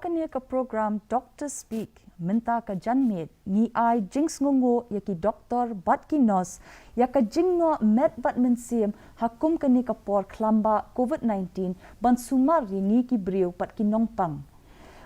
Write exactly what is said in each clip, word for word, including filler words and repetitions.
Kane ka program Doctor Speak, mynta ka janmiet, ngi ai jingsngewnguh ïa ki doktor bad ki nurse ïa ka jingnoh met bad mynsiem ha kum kane ka por khlamba covid nineteen ban sumar ïa ngi ki briew bad ki nongpang.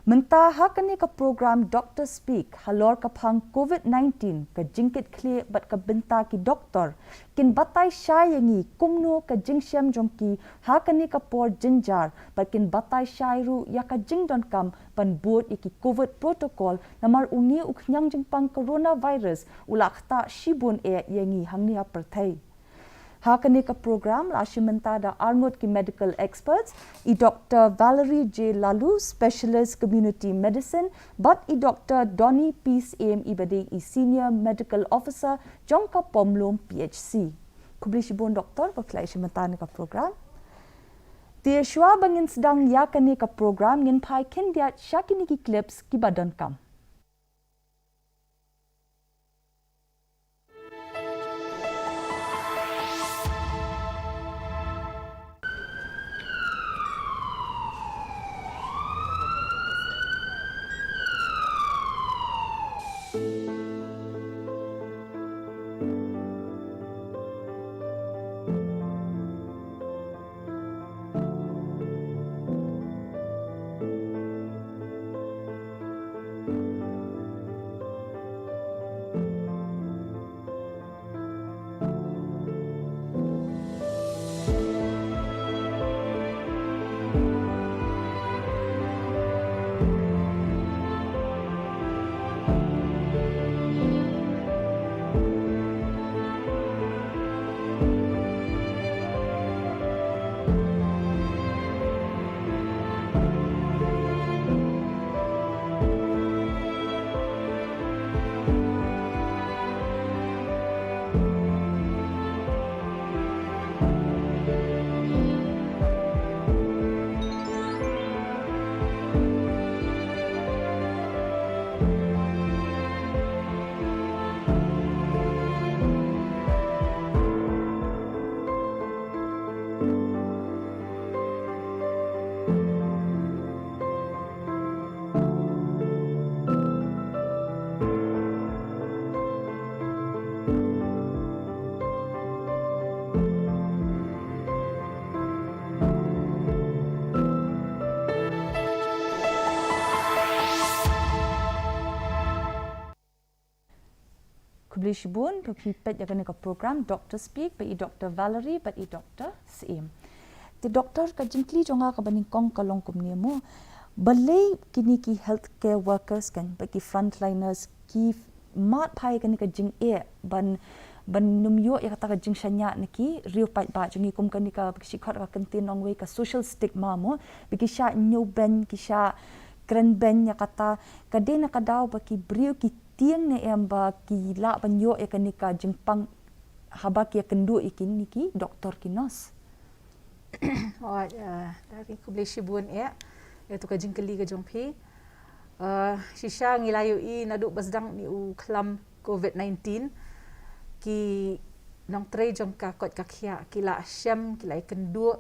Mynta ha kane ka program Doctor Speak halor ka phang covid nineteen, ka jingkitkhlieh bad ka bynta ki doktor kin batai shai ïa ngi kumno ka jingshem jong ki ha kane ka por jynjar, bad kin batai shai ruh ïa ka jingdonkam ban bud ïa ki covid protocol namar une u khñiang jingpang coronavirus u la ktah shibun eh ïa ngi hangne ha pyrthei. Ha kane ka program la shim bynta da arngut ki medical experts, i Doctor Valerie J Laloo, specialist community medicine, bad i Doctor Donny P Syiem, i ba dei i senior medical officer jong ka Pomlum P H C. Khublei shibun doktor ba phi la ïa shim bynta ha kane ka program. Te shuwa ba ngin sdang ïa kane ka program, ngin phai khyndiat sha kine ki clips kiba donkam. Khublei shibun ba phi peit ïa kane ka program Doctor Speak, ba i Doctor Valerie bad i Doctor Syiem. Te doktor, ka jingkylli jong nga kaba nyngkong ka long kumne mo. Balei kine ki healthcare workers kan, ba ki frontliners, ki mad phai kane ka jingeh ban, ban nym ïoh ïa kata ka jingshaniah na ki riew paidbah jong ngi, kum kane kaba ki shu khot ha ka kyntien nongwei ka social stigma mo. Ba ki shah ñiewbeiñ, ki shah krenbeiñ ïa kata, ka dei na ka daw ba ki briew ki tieng ne em ba ki lah ban ïoh ïa kane ka jingpang haba ki ïakynduh ïa kine ki doktor, ki nurse. Alright, uh, Dari, khublei shibun eh ïa tu ka jingkylli ka jong phi. Uh, shisha ngi la ïohi naduh ba sdang une u khlam covid nineteen, ki nongtrei jong ka koit ka khiah ki la shem, ki la ïakynduh,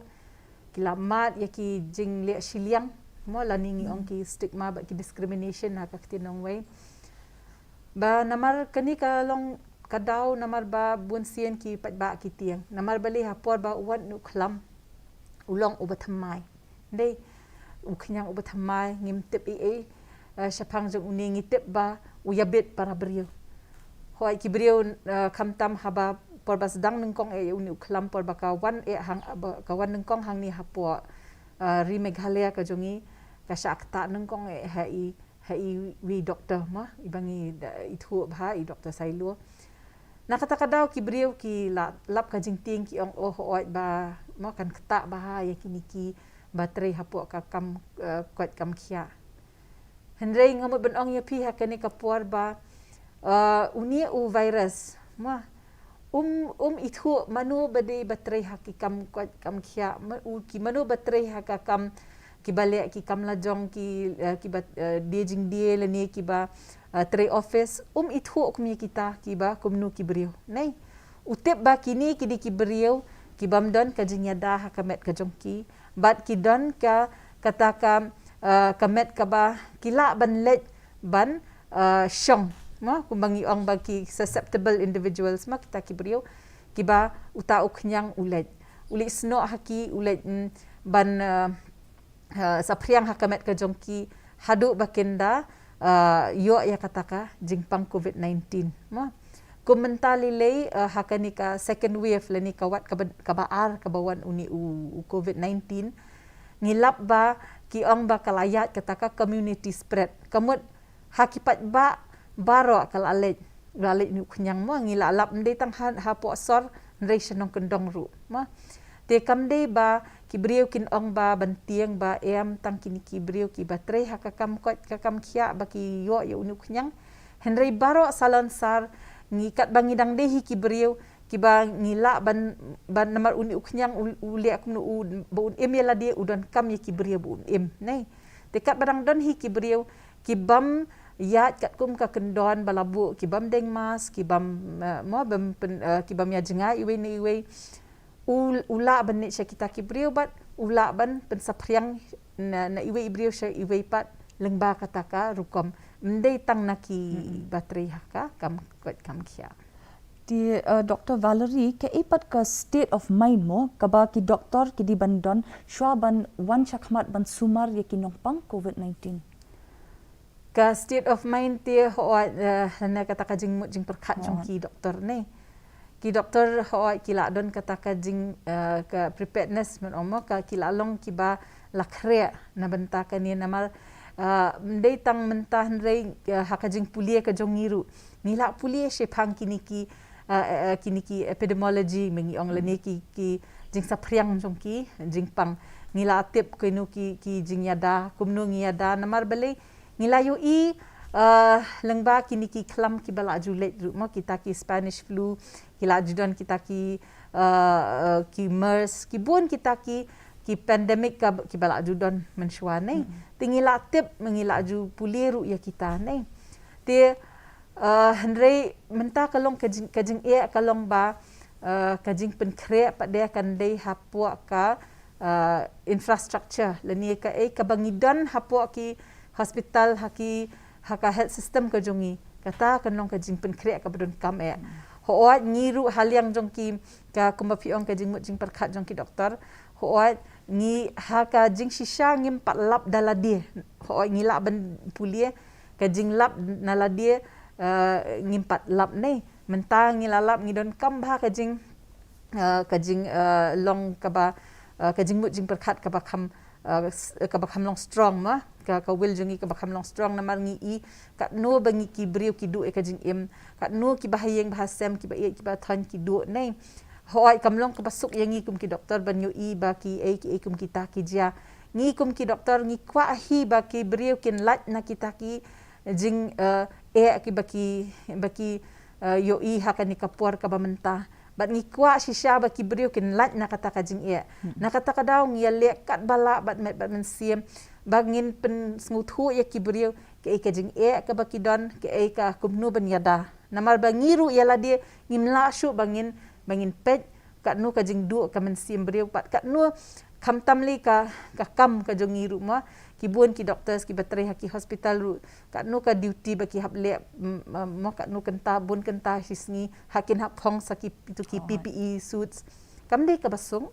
ki la mad ïa ki jingleh shiliang mo, lane ngi ong ki stigma bad ki discrimination ha ka ktien nongwei. Ba namar kane ka long ka daw namar ba bun sien ki paidbah ki tieng. Namar balei? Ha por ba u wan une u khlam, u long uba thymmai. Dei, u khñiang uba thymmai, ngim tip ei ei, eh, shaphang jong une, ngi tip ba u ïabit para briew. Hooid, ki briew, eh, khamtam haba por ba sdang nyngkong eh ïa une u khlam, por ba ka wan eh hang, ba ka wan nyngkong hangne hapoh, eh, ri Meghalaya ka jong ngi, ka shah ktah nyngkong eh ha i, ha iwei i doktor mo, iba ngi da ithuh bha, i Doktor Sailo. Na kata ka daw ki briew ki la lap ka jingtieng, ki ong, oh, hooid ba mo, kan ktah bha ïa kine kiba trei hapoh ka kam, eh, koit kam khiah. Hynrei nga mut ban ong ïa phi ha kane ka por ba, eh, une u virus mo, um, um ithuh mano ba dei ba trei ha ki kam koit kam khiah, ma-, u ki mano ba trei ha ka kam, kiba leh ki kam lajong, ki, eh, kiba, eh, die jingdie lane kiba, eh, trei office, um ithuh kum ïa kita kiba kumno ki briew. Nei, u tip ba kine ki dei ki briew ki bym don ka jingïada ha ka met ka jong ki, bad ki don ka, kata ka, uh, ka met kaba ki lah ban leit ban uh, shong, mo, kumba ngi ong ba ki susceptible individuals, mo, kita ki briew kiba uta u khñiang u leit, u leit snoh ha ki, u leit, mm, ban uh, uh, saphriang ha ka met ka jong ki haduh ba kin da uh, ïoh ïa kata ka jingpang covid nineteen, mo. Kum mynta lei lei uh, ha kane ka second wave lane ka wat kaba, kaba ar kaba wan une u, u covid nineteen, ngi lap ba ki ong ba ka la ïaid kata ka community spread. Ka mut ha ki paidbah baroh ka la leit, la leit une u khñiang, mo, ngi la lap ym dei tang ha, hapoh sor, hynrei sha nongkyndong ruh, mo. Te kam dei ba ki briew kin ong ba ban tieng ba em tang kine ki briew kiba trei ha ka kam koit ka kam khiah ba ki ïoh ïa une u khñiang. Hynrei baroh salonsar ngi, katba ngi dang dei hi ki briew kiba ngi lah ban, ban namar une u khñiang u, u leh kumno u, ba un im ïa lade, u donkam ïa ki briew ba un im, ne. Te katba dang don hi ki briew kibym ïaid katkum ka kyndon ba la buh, kibym deng mask, kibym, uh, mo, bym pyn, uh, kibym ïa jngai iwei na iwei, u, u lah ban leit sha kita ki briew bad u lah ban pynsaphriang na, na iwei i briew sha iwei pat lyngba kata ka rukom. Ym dei tang na ki, mm-mm, ba trei ha ka kam koit kam khiah. Te uh, Doctor Valerie, kaei pat ka state of mind, mo, kaba ki doktor ki dei ban don shuwa ban wan shakhmat ban sumar ïa ki nongpang covid nineteen? Ka state of mind te, hooid, uh, na kata ka jingmut jingpyrkhat jong, hooid, ki doktor, ne. Ki doktor, hooid, ki la don kata ka jing, uh, ka preparedness, men ong, mo, ka ki la long kiba la khreh na bynta kane, namar uh, ym dei tang mynta hynrei uh, ha ka jingpule ka jong ngi ruh ngi la pule shaphang kine ki, uh, uh, kine ki epidemiology, me ngi ong, lane ki, ki jingsaphriang jong ki jingpang. Ngi la tip kino ki, ki jingïada, kumno ngi ïada, namar balei ngi la ïohi uh, lyngba kine ki khlam kiba la ju leit ruh, mo, kita ki Spanish flu, ki la ju don kita ki, uh, uh, ki MERS, ki bun kita ki, ki pandemic ka, kiba la ju don mynshuwa, ne. Mm-mm. Te ngi la tip, ngi la ju pule ruh ïa kita, ne. Te uh, hynrei mynta ka long ka jing, ka jingeh ka long ba uh, ka jingpynkhreh pat de kan dei hapoh ka uh, infrastructure, lane kaei kaba ngi don hapoh ki hospital, ha ki, ha ka health system ka jong ngi. Kata kan long ka jingpynkhreh kaba donkam eh. Hooid, ngi ruh ha liang jong ki, ka kumba phi ong, ka jingmut jingpyrkhat jong ki doktor, hooid, ngi ha ka jingshisha ngim pat lap da lade. Hooid, ngi lah ban pule, ka jinglap na lade uh, ngim pat lap, ne. Mynta ngi la lap, ngi donkam bha ka jing, uh, ka jing, uh, long kaba, uh, ka jingmut jingpyrkhat kaba kham, uh, s-, kaba kham long strong, mo, ka, ka will jong ngi kaba kham long strong, namar ngi i katno ba ngi ki briew ki duh ïa ka jingim, katno kiba ha ïing ba ha sem, kiba ïeit kiba thoiñ ki duh, ne. Hooid, kam long kaba suk ïa ngi kum ki doktor ban ïohi ba kiei kiei kum kita ki jia. Ngi kum ki doktor ngi kwah hi ba ki briew kin lait na kita ki jing, uh, eh kiba ki, ba ki uh, ïohi ha kane ka por kaba mynta. Bad ngi kwah shisha ba ki briew kin lait na kata ka jingeh. Hmm. Na kata ka daw ngi ïaleh katba lah bad met bad mynsiem ba ngin pynsngewthuh ïa ki briew kaei ka jingeh kaba ki don, kaei ka kumno ban ïada. Namar ba ngi ruh ïa lade ngim lah shuh ba ngin, ba ngin peit katno ka jingduh ka mynsiem briew, bad katno khamtam lei ka, ka kam ka jong ngi ruh, mo. Ki bun ki doctors kiba trei ha ki hospital ruh, katno ka duty ba ki hap leh, m-, m-, mo, katno kynta, bun kynta shi sngi ha kin hap phong sa ki, itu ki, oh, P P E suits. Kam dei kaba suk.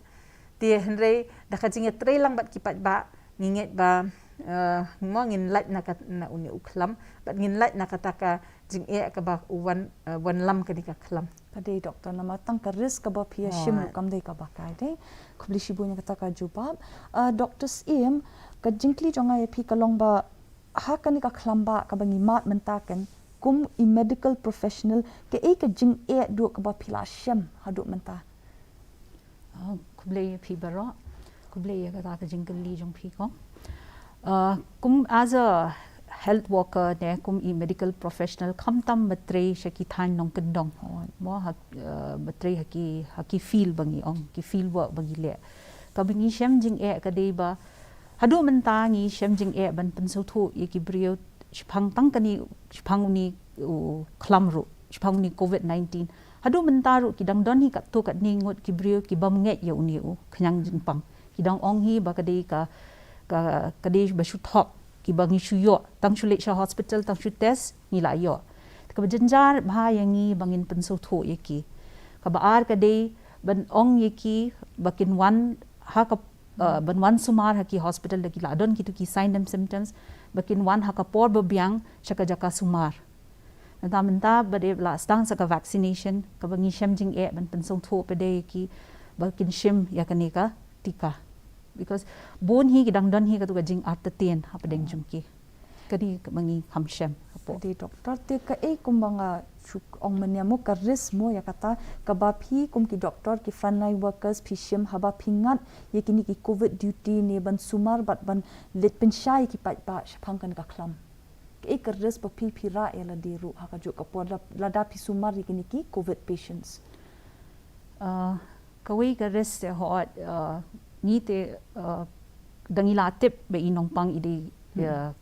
Te hynrei da ka jingïatreilang bad ki paidbah, ngi ngeit ba, uh, mo, ngin lait na ka, na une u khlam, bad ngin lait na kata ka jingeh kaba u wan, uh, wanlam kane ka khlam. Ka dei, doctor, namar tang ka risk kaba phi ïa shim ruh, oh, kam dei kaba kai, dei. Khublei shibun ïa kata ka jubab. Uh, Doctor Syiem, ka jingkylli jong nga ïa phi ka long ba ha kane ka khlambah kaba ngi mad mynta, kan, kum i medical professional, kaei ka jingeh duh kaba phi la shem haduh mynta? Ah, khublei ïa phi baroh. Khublei ïa kata ka jingkylli jong phi, kong. Ah, kum as a health worker ne, kum i medical professional, khamtam ba trei sha ki thaiñ nongkyndong, mo, ha, ah, ba trei ha ki, ha ki field ba ngi ong, ki field work ba ngi leh, kaba ngi shem jingeh ka dei ba haduh mynta ngi shem jingeh ban pynsngewthuh ïa ki briew shaphang tang kane, shaphang une u khlam ruh, shaphang une covid nineteen. Haduh mynta ruh ki dang don hi katto katne ngut ki briew kibym ngeit ïa une u khñiang jingpang. Ki dang ong hi ba ka dei ka, ka, ka dei ba shu thok, kiba ngi shu ïoh, tang shu leit sha hospital, tang shu test, ngi la ïoh. Kaba jynjar bha ïa ngi ba ngin pynsngewthuh ïa ki. Kaba ar ka dei ban ong ïa ki ba kin wan ha ka, uh, ban wan sumar ha ki hospital da ki la don kitu ki sign and symptoms, ba kin wan ha ka por ba biang sha ka jaka sumar. Mynta mynta ba dei la sdang sa ka vaccination, kaba ngi shem jingeh ban pynsngewthuh pat de ïa ki ba kin shim ïa kane ka tika. Because bun hi ki dang don hi katu ka jingartatien hapdeng jong ki. Kane kaba ngi kham shem hapoh. Te doktor, te kaei kumba nga shu ong mynne mo, ka risk mo ïa kata, kaba phi kum ki doktor, ki frontline workers, phi shim haba phi ngat ïa kine ki covid duty ne ban sumar bad ban leit pynshai ïa ki paidbah shaphang kane ka khlam? Kaei ka risk ba phi, phi rah ïa lade ruh ha kajuh ka por la, lada phi sumar ïa kine ki covid patients? Uh, kawei ka risk te hooid, uh, ngi te, uh, da ngi la tip ba i nongpang i dei, uh,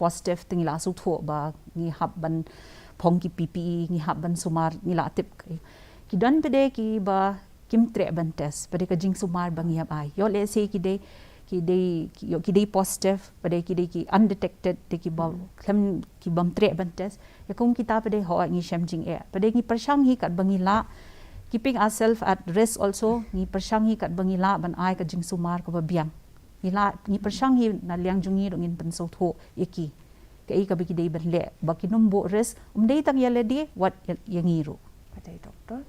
positive, te ngi la sngewthuh ba ngi hap ban phong ki P P E, ngi hap ban sumar, ngi la tip. Ki don pat de kiba kim treh ban test, pat de ka jingsumar ba ngi hap ai. Ïoh lehse ki dei, ki dei, ki, ïoh ki dei positive, pat de ki dei ki undetected, te kiba khlem, ki bym treh ban test. Ïa kum kita pat de hooid ngi shem jingeh. Pat de ngi pyrshang hi katba ngi lah, keeping ourselves at risk also, ngi pyrshang hi katba ngi lah ban ai ka jingsumar kaba biang. Ngi lah, ngi pyrshang hi na liang jong ngi ruh ngin pynsngewthuh ïa ki. Kaei kaba ki dei ban leh, ba kin ym buh risk, ym dei tang ïa lade, wat ïa, ïa ngi ruh. Pat de doktor.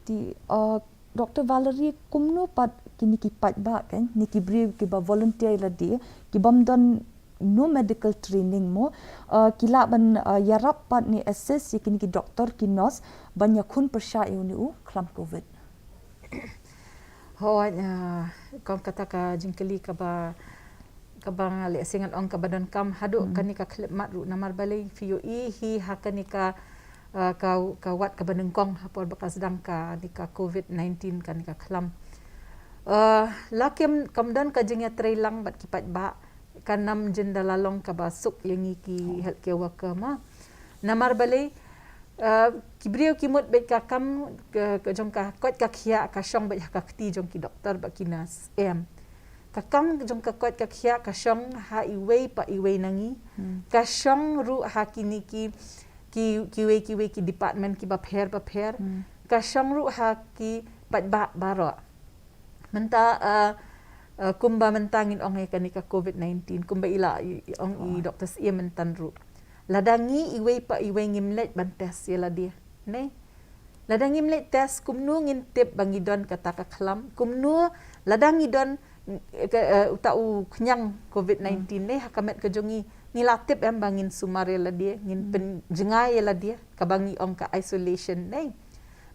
Te, uh, Doktor Valerie, kumno pat kine ki paidbah, kan, ne ki briew kiba volunteer ïa lade, ki bym don no medical training mo, uh, ki lah ban, uh, ïarap pat ne assist ïa kine ki doktor, ki nurse ban ïakhun pyrshah ïa une u khlam covid? Hooid, uh, kum kata ka jingkylli kaba, kaba nga leh shisien ngan ong kaba donkam haduh kane ka khyllipmat ruh, namar balei phi ïohi hi ha kane ka, uh, ka, ka wad kaba nyngkong ha por ba ka sdang kane ka covid nineteen, kane ka khlam. Uh, la kem, kam don ka jingïatreilang bad ki paidbah, kan ym jin da la long kaba suk ïa ngi ki healthcare worker ma. Namar balei, uh, ki briew ki mut beit ka kam ka, ka jong ka koit ka khiah ka shong beit ha ka kti jong ki doktor bad ki nurse, em. Ka kam jong ka koit ka khiah ka shong ha iwei pa iwei na ngi. Ka shong ruh ha kine ki, ki, kiwei kiwei ki department kiba pher ba pher. Ka shong ruh ha ki paidbah baroh. Mynta, uh, uh, kumba mynta ngin ong ïa kane ka covid nineteen, kumba i la i, i ong i doktor Syiem mynta ruh. Lada ngi iwei pa iwei ngim leit ban test ïa lade, ne? Lada ngim leit test, kumno ngin tip ba ngi don kata ka khlam? Kumno lada ngi don, eh, ka, eh, uta u khñiang covid nineteen, ne, ha ka met ka jong ngi, ngi la tip em ba ngin sumar ïa lade, ngin pynjngai ïa lade, kaba ngi ong ka isolation, ne?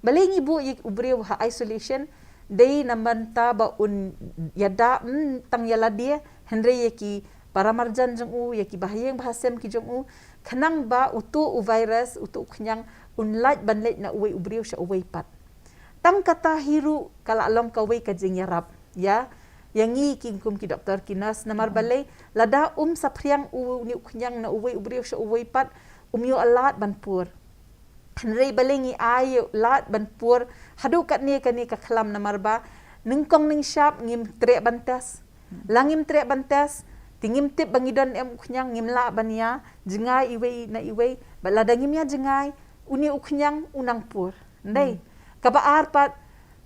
Balei ngi buh ïa u briew ha isolation? Dei na bynta ba un ïada, mm, tang ïa lade, hynrei ïa ki para marjan jong u, ïa ki bahaïing bahasem ki jong u, khnang ba utu u virus, utu u khñiang, un lait ban leit na uwei u briew sha uwei pat. Tang kata hi ruh ka la long kawei ka jingïarap ïa, ïa ngi ki kum ki doktor ki nurse, namar balei, lada um saphriang une u khñiang na uwei u briew sha uwei pat, um ïoh lad ban pur. Hynrei balei ngi ai ïoh lad ban pur haduh katne kane ka khlam, namar ba nyngkong nyngshap ngim treh ban test. La ngim treh ban test, te ngim tip ba ngi don em u khñiang, ngim lah ban ïa jngai iwei na iwei. Bad lada ngim ïa jngai, une u khñiang u nang pur. Ndei. Kaba ar pat,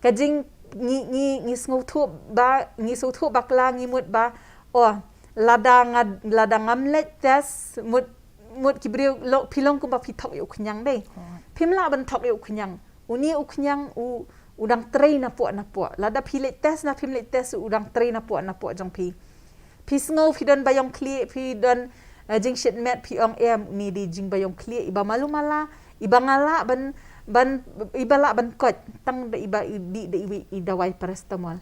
ka jing ngi, ngi, ngi sngewthuh ba, ngi sngewthuh bakla, ngi mut ba, oh, lada nga, lada ngam leit test, mut, mut ki briew, lo, phi long kumba phi thok ïa u khñiang, dei. Phim lah ban thok ïa u khñiang. Une u khñiang u, u dang trei napoh napoh. Lada phi leit test ne phim leit test, u dang trei napoh napoh jong phi. Phi sngew phi don baïong khlieh, phi don, eh, jingshit met, phi ong em, une dei jingbaïong khlieh, iba malu mala, iba nga lah ban, ban, iba lah ban koit, tang da iba i, dei da iwei i dawai paracetamol.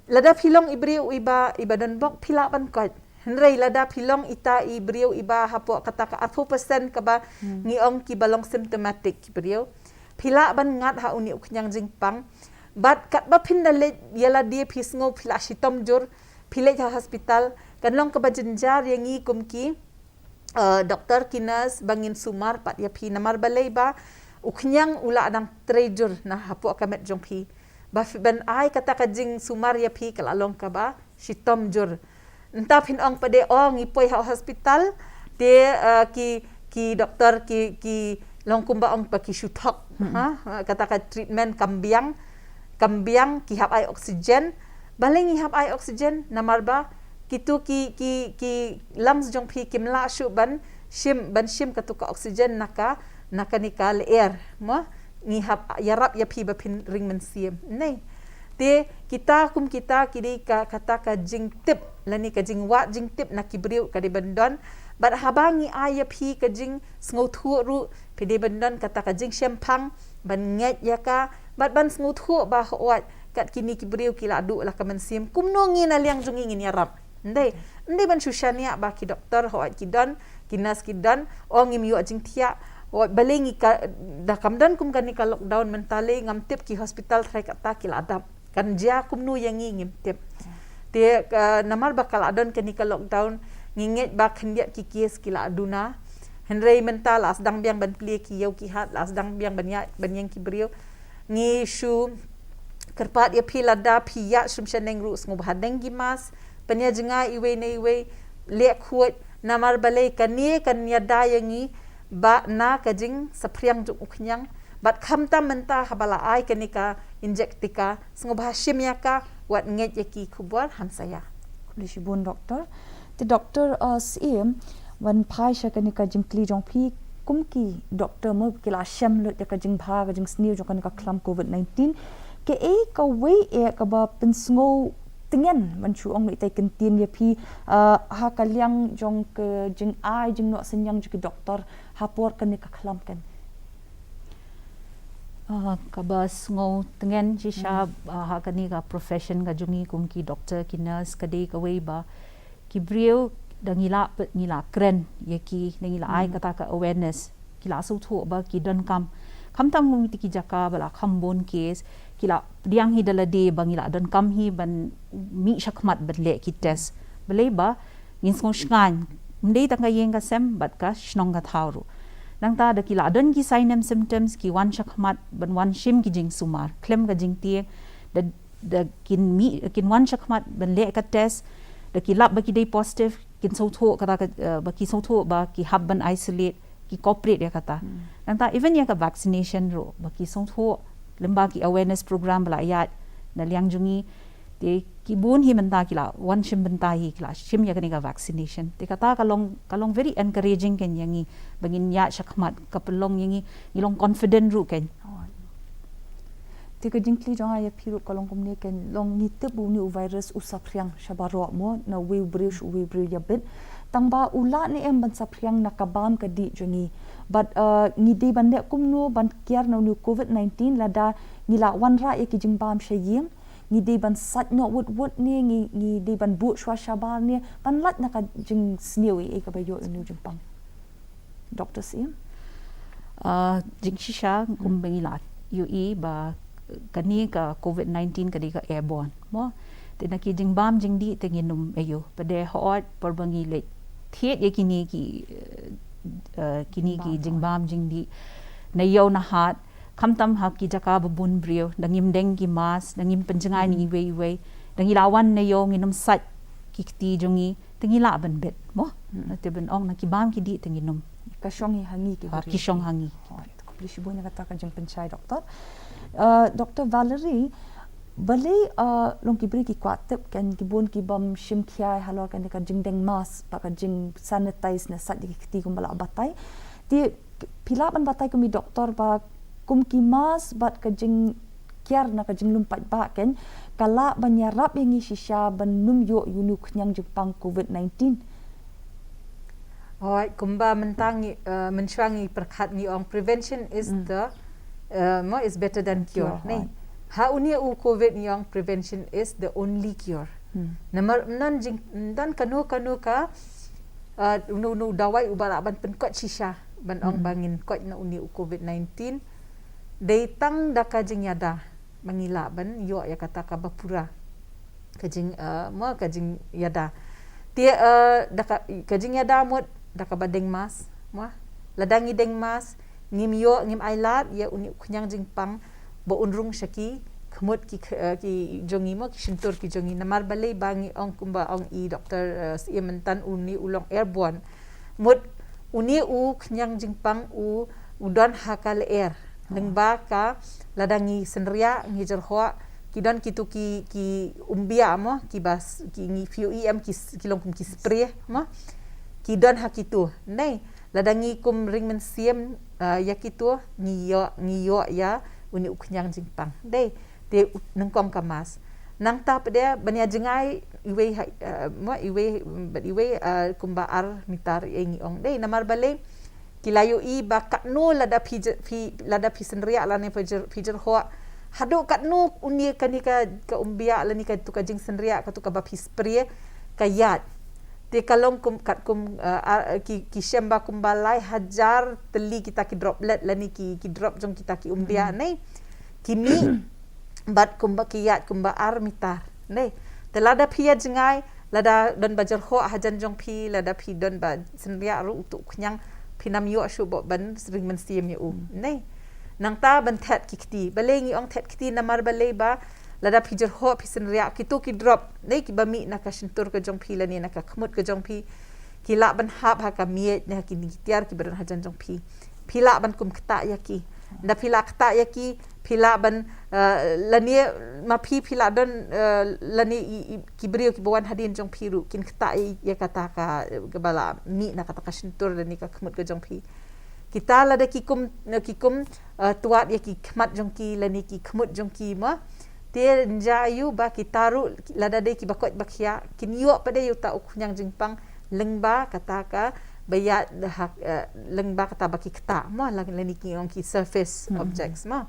Lada phi long i briew iba, iba donbok, phi lah ban koit. Hynrei lada phi long ita i briew iba hapoh kata ka arphew percent kaba ngi ong kiba long symptomatic ki briew, phi lah ban ngat ha une u khñiang jingpang. Bad katba phin da leit ïa lade, phi sngew phi la shitom jur, phi leit ha hospital, kan long kaba jynjar ïa ngi kum ki, eh, doktor ki nurse ba ngin sumar pat ïa phi, namar balei ba u khñiang u la dang trei jur na hapoh ka met jong phi. Ba phi ban ai kata ka jingsumar ïa phi ka la long kaba shitom jur. Nta phin ong pat de, oh, ngi poi ha hospital, te, eh, ki, ki doktor, ki, ki long kumba ong pat ki shu thok. Ha, kata ka treatment kam biang, kam biang, ki hap ai oxygen. Balei ngi hap ai oxygen? Namar ba kitu ki, ki, ki lungs jong phi kim lah shuh ban shim, ban shim katu ka oxygen na ka, na kane ka lyer. Mo, ngi hap ïarap ïa phi ba phin ring mynsiem. Nei. Te kita kum kita ki dei ka, kata ka jingtip lane ka jingwad jingtip na ki briew ka dei ban don. Bad haba ngi ai ïa phi ka jingsngewthuh ruh, phi dei ban don kata ka jingshemphang ban ngeit ïa ka, bad ban sngewthuh ba hooid kat kine ki briew ki la duh la ka mynsiem, kumno ngi na liang jong ngi ngin ïarap. Ndei, ndei ban shu shaniah ba ki doktor hooid ki don, ki nurse ki don, ong ngim ïoh jingthiah. Hooid, balei ngi ka, da kam don kum kane ka lockdown mynta lei, ngam tip ki hospital trai kata ki la dap. Kan jia kumno ïa ngi ngim tip. Te, eh, namar ba ka la don kane ka lockdown, ngi ngeit ba khyndiat ki case ki la duna. Hynrei mynta la sdang biang ban plie ki ïew ki hat, la sdang biang ban ïa, ban ïeng ki briew. Ngi shu kyrpad ïa phi lada phi ïa shim shaneng ruh sngewbha deng ki mask, pynïajngai iwei na iwei, leh khuid, namar balei kane kan ïada ïa ngi ba na ka jingsaphriang jong u khñiang, bad khamtam mynta haba la ai kane ka injek tika, sngewbha shim ïa ka, wat ngeit ïa ki khubor hamsaïa. Khublei shibun, Doktor. Te Doktor, uh, Syiem, wan phai sha kane ka jingkylli jong phi, kum ki doktor mo ki la shem lut ïa ka jingbha ka jingsniew jong kane ka khlam covid nineteen. Kaei kawei eh kaba pynsngew tngen, ban shu ong lut ïa ka ktien ïa phi, uh, ha ka liang jong ka jingai jingnoh synñiang jong ki doktor ha por kane ka khlam kan. Ah, kaba sngew tngen shisha, ah, ha kane ka profession ka jong ngi kum ki doktor ki nurse ka dei kawei ba ki briew da ngi la peit ngi la kren ïa ki, da ngi la ai kata ka awareness, ki la sngewthuh ba ki donkam. Khamtam kum kiti ki jaka ba la kham bun case, ki la pdiang hi da lade ba ngi la donkam hi ban mih shakhmat ban leh ki test. Balei ba ngin sngew shngaiñ, ym dei tang ka ïing ka sem bad ka shnong ka thaw ruh. Nangta da ki la don ki sign and symptoms ki wan shakhmat ban wan shim ki jingsumar khlem ka jingtieng, da, da kin mih, kin wan shakhmat ban leh ka test, da ki lap ba ki dei positive, kin sngewthuh kata ka, eh, ba ki sngewthuh ba ki hap ban isolate, ki cooperate ïa kata. Nangta even ïa ka vaccination ruh ba ki sngewthuh, lem ba ki awareness program ba la ïaid na liang jong ngi. Te ki bun hi mynta ki la wan shim bynta hi, ki la shim ïa kane ka vaccination. Te kata ka long, ka long very encouraging kan ïa ngi ba ngin ïaid shakhmat, ka pynlong ïa ngi, ngi long confident ruh kan. Te ka jingkylli jong nga ïa phi ruh ka long kumne kan, long ngi tip ba une u virus u saphriang sha baroh mo, na uwei u briew sha uwei u briew ïa bit. Tang ba u lah ne em ban saphriang na ka bam ka dih jong ngi. Bad, uh, ngi dei ban leh kumno ban kiar na une u covid nineteen lada ngi la wanrah ïa ki jingbam sha ïing, ngi dei ban sait noh wut wut ne, ngi, ngi dei ban buh shuwa shabar ne, ban lait na ka jingsniew ei ei kaba ïoh ïa une u jingpang. Doktor Syiem? Ah, jingshisha, kumba ngi la ïohi ba kane ka covid nineteen ka dei ka airborne mo. Te na ki jingbam jingdih te ngin ym ïoh. Pat de hooid por ba ngi leit thied ïa kine ki, eh, kine ki jingbam jingdih na ïew na hat, khamtam ha ki jaka ba bun briew, da ngim deng ki mask, da ngim pynjngai na iwei iwei, da ngi la wan na ïew ngin ym sait ki kti jong ngi, te ngi lah ban bit mo. Te ban ong na ki bam ki dih te ngin ym. Ka shong hi ha ngi ki briew. Ki shong ha ngi. Khublei shibun ïa kata ka jingpynshai, Doktor. Uh, Doktor Valerie, balei, uh, long ki briew ki kwah tip kan, ki bun ki bym shim khia halor kane ka jingdeng mask bad ka jingsanitize ne sait ïa ki kti kumba la batai. Te phi lah ban batai kum i doktor ba kum ki mask bad ka jingkiar na ka jinglum paidbah kan, ka lah ban ïarap ïa ngi shisha ban ym ïoh ïa une u khñiang jingpang covid nineteen. Hooid, kumba mynta ngi, eh, mynshuwa ngi pyrkhat ngi ong prevention is the, eh, mo, is better than cure. Cure, ne? Hooid. Ha une u covid ngi ong prevention is the only cure. Namar ym don jing, ym don kano kano ka, eh, une, une u dawai uba lah ban pynkoit shisha ban ong ba ngin koit na une u covid nineteen. Dei tang da ka jingïada ba ngi lah ban ïoh ïa kata kaba pura. Ka jing, eh, mo, ka jingïada. Te, eh, da ka, ka jingïada mut da kaba deng mask mo. Lada ngi deng mask, ngim ïoh, ngim ailad ïa une u khñiang jingpang ba un rung sha ki mut ki, eh, ki jong ngi mo, ki shyntur ki jong ngi. Namar balei ba ngi ong kumba ong i doktor, eh, Syiem myntan, une u long airborne. Mut une u khñiang jingpang u, u don ha ka lyer. Lyngba ka, lada ngi synriah, ngi jyrhoh, ki don kitu ki, ki umbiah mo, ki bas, ki ngi phi ïohi em, ki s-, ki long kum ki spray mo. Ki don ha kitu. Nei, lada ngi kum ring mynsiem, eh, ïa kitu, ngi ïoh, ngi ïoh ïa une u khñiang jingpang. Dei, te u-, nyngkong ka mask. Nangta pat de ban ïa jngai iwei ha, eh, mo, iwei, bad iwei, eh, kumba ar mitar ïa ngi ong. Dei, namar balei, ki la ïohi ba katno lada phi jy-, phi, lada phi synriah lane phi jyr-, phi jyrhoh. Haduh katno une kane ka, ka umbiah lane katu ka jingsynriah, katu kaba phi spray, ka ïaid. Te ka long kum, katkum, eh, ar-, ki, ki shem ba kumba lai hajar tylli kita ki droplet lane ki, ki drop jong kita ki umbiah, hmm, nei. Ki mih, bad kumba ki ïaid kumba ar mitar, nei. Te lada phi ïa jngai, lada don ba jyrhoh hajan jong phi, lada phi don ba synriah ruh utu u khñiang, phin ym ïoh shuh ban ring mynsiem ïa u, hmm, nei. Nangta ban thet ki kti. Balei ngi ong thet kti, namar balei ba, lada phi jyrhoh phi synriah, kitu ki drop, nei, kiba mih na ka shyntur ka jong phi lane na ka khmut ka jong phi, ki lah ban hap ha ka miej ne ha kine ki tiar kiba don hajan jong phi. Phi lah ban kum ktah ïa ki. Nda phi lah ktah ïa ki, phi lah ban, eh, lane ma phi, phi lah don, eh, lane i, i, ki briew kiba wan hadien jong phi ruh kin ktah ïa, ïa kata ka, eh, kaba la mih na kata ka shyntur lane ka khmut ka jong phi. Kita lada ki kum, ki kum, eh, tuat ïa ki khmat jong ki lane ki khmut jong ki mo. Te nja ïa u ba kita ruh lada dei kiba koit ba khiah, kin ïoh pat de ïa uta u khñiang jingpang lyngba kata kaba ïaid ha, eh, lyngba kata ba ki ktah mo, la-, lane ki ong ki surface, hmm, objects mo.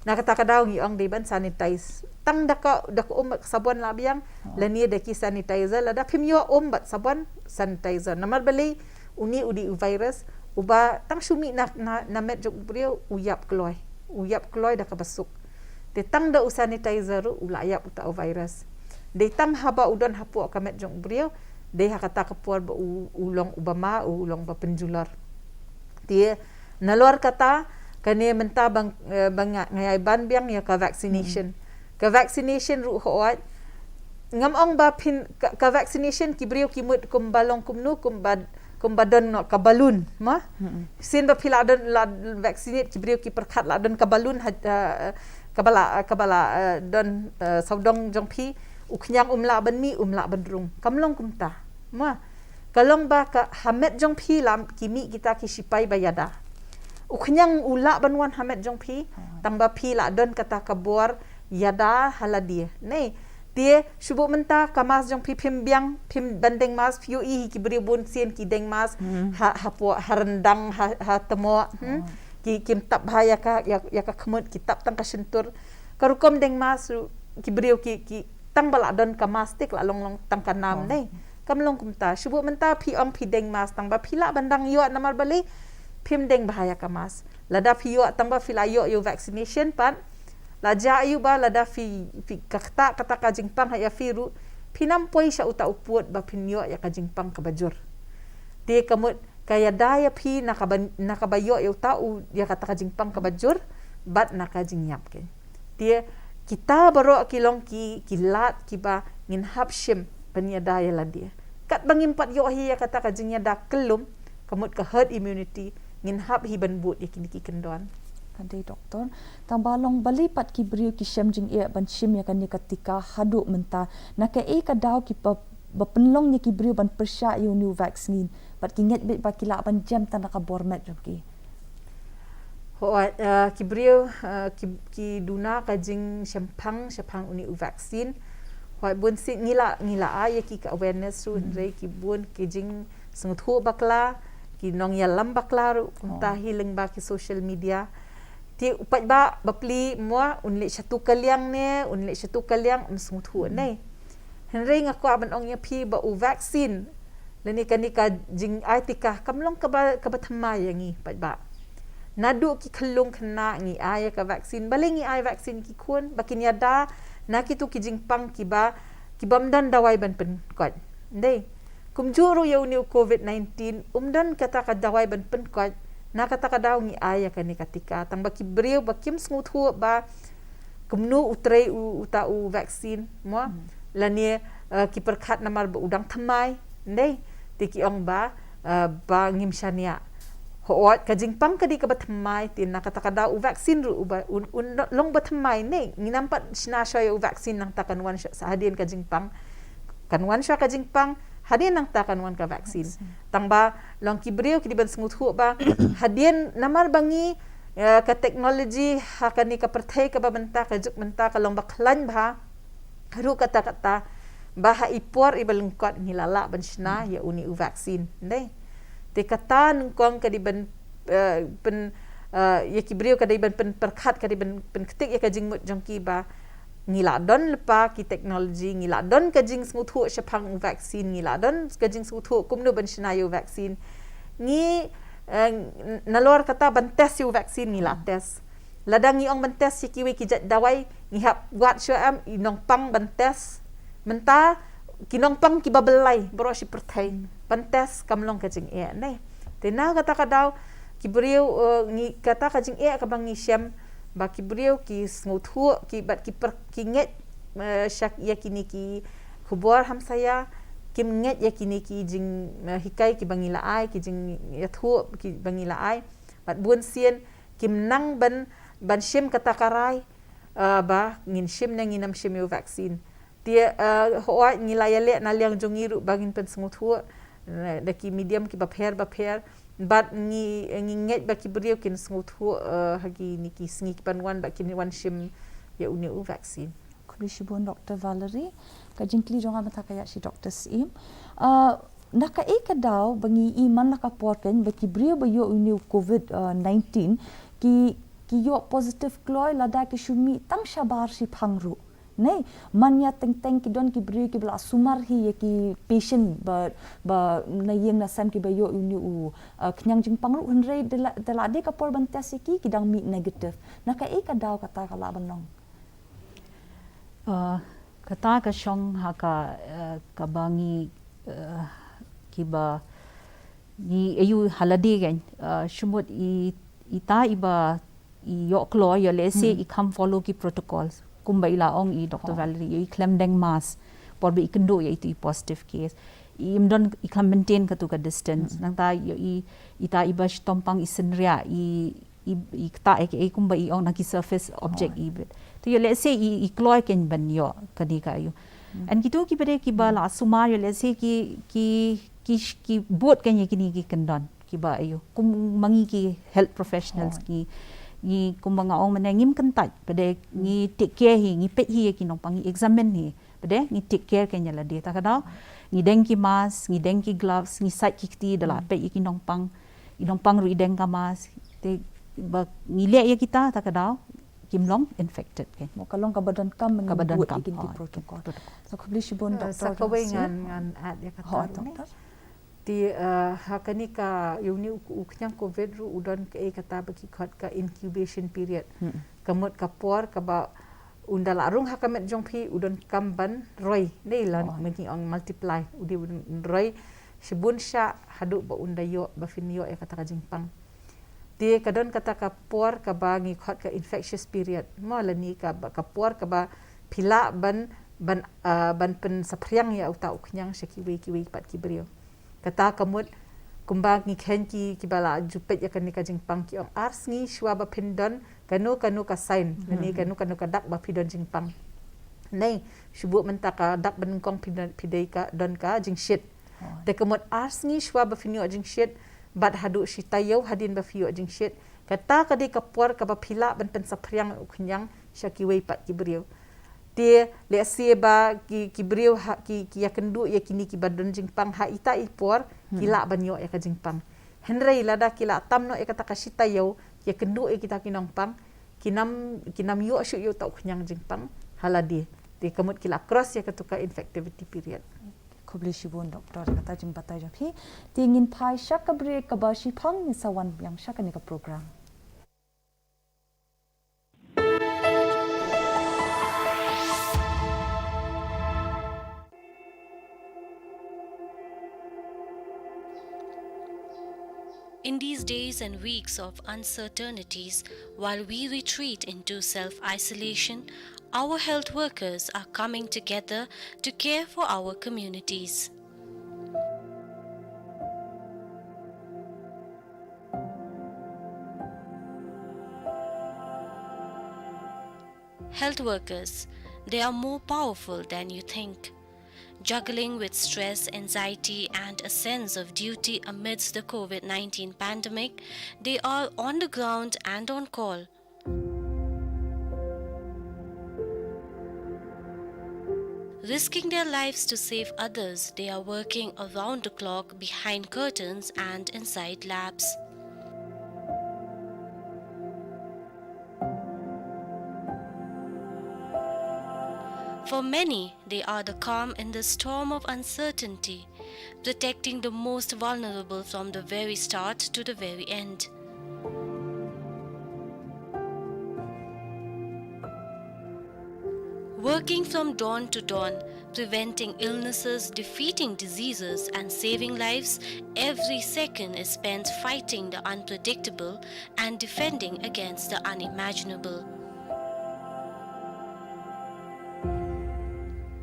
Na kata ka daw ngi ong dei ban sanitize. Tang da ka, da ka um bad ka sabon la biang, oh, lane da ki sanitizer, lada phim ïoh um bad sabon, sanitizer. Namar balei, une u dei u virus, uba tang shu mih na, na, na met jong u briew, u ïap kloi. U ïap kloi da kaba suk. Te tang da u sanitizer ruh, u la ïap uta u virus. Dei tang haba u don hapoh ka met jong u briew, dei ha kata ka por ba u, u long uba ma, u long ba pynjulor. Te nalor kata, kane mynta ba nga, eh, ba nga, nga ïai ban biang ïa ka vaccination. Hmm. Ka vaccination ruh hooid, ngam ong ba phin, ka, ka vaccination ki briew ki mut kumba long kumno, kumba, kumba don noh ka balloon, mo? Hmm. Sien ba phi la don, la vaccinate, ki briew ki pyrkhat la don ka balloon ha, eh, kaba la, kaba la, eh, don, eh, sawdong jong phi, u khñiang um lah ban mih, um lah ban rung. Kam long kumta, mo? Ka long ba ka ha met jong phi la ki mih kita ki shipai ba ïada. U khñiang u lah ban wan ha met jong phi, hmm, tang ba phi la don kata ka bor ïada ha lade. Nei, te shu buh mynta ka mask jong phi phim biang, phim ban deng mask, phi ïohi hi ki briew bun sien ki deng mask, hmm, ha, hapoh, ha ryndang, ha, ha tmoh, hmm? Hmm. Ki, kim tap bha ïa ka, ïa, ïa ka khmut, ki tap tang ka shyntur. Ka rukom deng mask ruh, ki briew ki, ki tang ba la don ka mask te la long long tang ka nam, oh, nei. Kam long kumta, shu buh mynta phi ong phi deng mask tang ba phi lah ban dang ïoh namar balei phim deng bha ïa ka mask. Lada phi ïoh tang ba phi la ïoh ïa u vaccination pat, la jia ïa u ba lada phi, phi ka ktah kata ka jingpang ha ïa phi ruh, phin ym poi sha uta u pud ba phin ïoh ïa ka jingpang kaba jur. Te ka mut ka ïada ïa phi na kaba, na kaba ïoh ïa uta u, ïa kata ka jingpang kaba jur, bad na ka jingïap kein. Te kita baroh ki long ki, ki lad kiba ngin hap shim ban ïada ïa lade. Katba ngim pat ïoh hi ïa kata ka jingïada kyllum, ka mut ka herd immunity, ngin hap hi ban bud ïa kine ki kyndon. Ka dei doktor, tang ba long balei pat ki briew ki shem jingeh ban shim ïa kane ka tika haduh mynta, na kaei ka daw ki ba, ba pynlong ïa ki briew ban pyrshah ïa une u vaccine, bad ki ngeit beit ba ki lah ban jem tang da ka bor met jong ki. Hooid, eh, ki briew, eh, ki, ki duna ka jingshemphang shaphang une u vaccine. Hooid, bun sien ngi la, ngi la ai ïa ki ka awareness ruh, hmm, hynrei ki bun ki jingsngewthuh bakla, ki nongïalam bakla ruh, kumta, oh, hi lyngba ki social media. Te u paidbah bapli mo, un leit shatu ka liang ne, un leit shatu ka liang, um sngewthuh, hmm, ne. Hynrei nga kwah ban ong ïa phi ba u vaccine, lane kane ka jingai tika, kam long kaba, kaba thymmai ïa ngi paidbah. Naduh ki khyllung khynnah ngi ai ïa ka vaccine, balei ngi ai vaccine ki khun, ba kin ïada na kitu ki jingpang kiba, kibym don dawai ban pynkoit. Dei. Kumjuh ruh ïa une u covid nineteen, um don kata ka dawai ban pynkoit, na kata ka daw ngi ai ïa kane ka tika. Tang ba ki briew ba kim sngewthuh ba kumno u trei u, uta u vaccine, mo? Hmm. Lane, eh, ki pyrkhat namar ba u dang thymmai, ndei? Te ki ong ba, eh, ba ngim shaniah. Hooid, ka jingpang ka dei kaba thymmai, te na kata ka daw u vaccine ruh uba, un, un long ba thymmai, ne? Ngim pat shna shuh ïa u vaccine nangta kan wan shuh sa hadien ka jingpang. Kan wan shuh ka jingpang, hadien nangta kan wan ka vaccine. Vaccine. Tang ba, long ki briew ki dei ban sngewthuh ba, hadien namar ba ngi, eh, ka technology, ha kane ka pyrthei kaba mynta, ka juk mynta, ka long ba khlaiñ bha, ruh katta katta, ba ha i por iba lyngkot ngi la lah ban shna ïa une u vaccine, ndei? Te kata nyngkong ka dei ban, eh, pyn, eh, ïa ki briew ka dei ban pynpyrkhat, ka dei ban pynktik ïa ka jingmut jong ki ba ngi la don lypa ki technology, ngi la don ka jingsngewthuh shaphang u vaccine, ngi la don ka jingsngewthuh kumno ban shna ïa u vaccine. Ngi, eh, nalor kata ban test ïa u vaccine ngi la test. Lada ngi ong ban test ïa kiwei ki jait dawai, ngi hap wad shuh em i nongpang ban test. Mynta ki nongpang kiba byllai baroh shi pyrthei. Hmm. Ban test kam long ka jingeh, ne? Te na kata ka daw ki briew, eh, ngi kata ka jingeh kaba ngi shem ba ki briew ki sngewthuh, ki bad ki per, ki ngeit, eh, sha ïa kine ki khubor hamsaia, kim ngeit ïa kine ki jing, eh, hikai kiba ngi la ai, ki jingïathuh kiba ngi la ai. Bad bun sien kim nang ban, ban shim kata ka rai, eh, ba ngin shim ne ngin ym shim ïa u vaccine. Te, eh, hooid ngi la ïaleh na liang jong ngi ruh ba ngin pynsngewthuh, eh, da ki medium kiba pher ba pher. Bad ngi, ngi ngeit ba ki briew kin sngewthuh, eh, ha kine ki sngi kiban wan ba kin wan shim ïa une u vaccine. Khublei shibun Doctor Valerie. Ka jingkylli jong nga mynta ka ïa shi Doctor Syiem. Ah, na kaei ka daw ba ngi i man la ka por keiñ ba ki briew ba ïoh une u covid, ah, nineteen ki, ki ïoh positive kloi lada ki shu mih tang shabar shiphang ruh. Nei, man ïa teng teng ki don ki briew kiba la sumar hi ïa ki patient ba, ba na ïing na sem kiba ïoh une u, ah, khñiang jingpang ruh hynrei da la, da la dei ka por ban test ïa ki, ki dang mih negative. Na kaei ka daw kata ka lah ban long. Uh, kata ka shong ha ka, uh, kaba ngi, uh, kiba ngi ïohi ha lade kan, uh, shu mut i, ita iba i ïoh kloi, ïoh lehse i kham follow ki protocols. Kumba i la ong i Doctor Valerie, i khlem deng mask por ba i kynduh ïa itu i positive case. I ym don i khlem maintain katu ka distance. Nangta ïohi ita iba shitom pang i synriah i i, i ktah ïa kaei kumba i ong na ki surface object i bit. To ïoh lehse i, i kloi keiñ ban ïoh kane ka ïoh. And kitu kiba dei kiba la sumar ïoh lehse ki, ki, ki, ki bud keiñ ïa kine ki kyndon kiba ïoh. Kum ma ngi ki health professionals ki, ngi kumba nga ong mynne ngim kyntait, ba dei ngi take care hi, ngi peit hi ïa ki nongpang, ngi examine hi. Ba dei ngi take care keiñ ïa lade. Ta ka daw ngi deng ki mask, ngi deng ki gloves, ngi sait ki kti da la peit ïa ki nongpang. I nongpang ruh i deng ka mask. Te ba ngi leh ïa kita, ta ka daw kim long infected keiñ. Mo ka long kaba donkam, kaba donkam ïa kine ki protocol. Sa khublei shibun Doctor. Sa kawei ngan, ngan add ïa kata ruh ne. Te, eh, ha kane ka, ïa une u, u khñiang covid ruh u don kaei kata ba ki khot ka incubation period. Ka mut ka por kaba un da la rung ha ka met jong phi u donkam ban roi. Nei la ma ngi ong multiply. U dei un roi shibun shah haduh ba un da ïoh, ba phin ïoh ïa kata ka jingpang. Te ka don kata ka por kaba ngi khot ka infectious period. Mo lane kaba, ka por kaba phi lah ban, ban, ah, ban pynsaphriang ïa uta u khñiang sha kiwei kiwei pat ki briew. Kata ka mut kumba ngi kheiñ ki, kiba la ju peit ïa kane ka jingpang ki ong ar sngi shuwa ba phin don kano kano ka sign, lane kano kano ka dak ba phi don jingpang. Nei, shu buh mynta ka dak ba nyngkong phi don, phi dei ka, don ka jingshit. Te ka mut ar sngi shuwa ba phin ïoh jingshit, bad haduh shi taïew hadien ba phi ïoh jingshit. Kata ka dei ka por kaba phi lah ban pynsaphriang u khñiang sha kiwei pat ki briew. Te lehse ba ki, ki briew ha, ki, ki ïakynduh ïa kine kiba don jingpang ha ita i por, ki lah ban ïoh ïa ka jingpang. Hynrei lada ki la tam noh ïa kata ka shi taïew, ki ïakynduh ïa kita ki nongpang, kin ym, kin ym ïoh shuh ïa uta u khñiang jingpang ha lade. Te ka mut ki la cross ïa katu ka infectivity period. Khublei shibun Doctor, kata jingbatai jong phi. Te ngin phai sha ka break kaba shiphang, ngin sa wan biang sha kane ka program. In these days and weeks of uncertainties, while we retreat into self isolation, our health workers are coming together to care for our communities. Health workers, they are more powerful than you think. Juggling with stress, anxiety, and a sense of duty amidst the COVID nineteen pandemic, they are on the ground and on call. Risking their lives to save others, they are working around the clock behind curtains and inside labs. For many, they are the calm in the storm of uncertainty, protecting the most vulnerable from the very start to the very end. Working from dawn to dawn, preventing illnesses, defeating diseases, and saving lives, every second is spent fighting the unpredictable and defending against the unimaginable.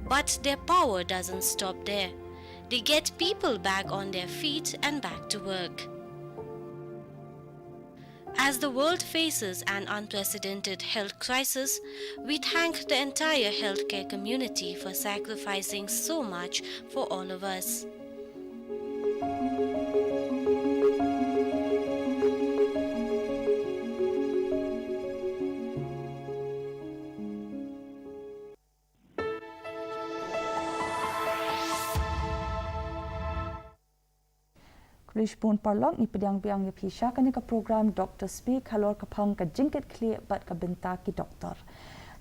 But their power doesn't stop there. They get people back on their feet and back to work. As the world faces an unprecedented health crisis, we thank the entire healthcare community for sacrificing so much for all of us. Khublei shibun paralok, ngi pdiang biang ïa phi sha kane ka program Doctor Speak halor ka phang ka jingkitkhlieh bad ka bynta ki doktor.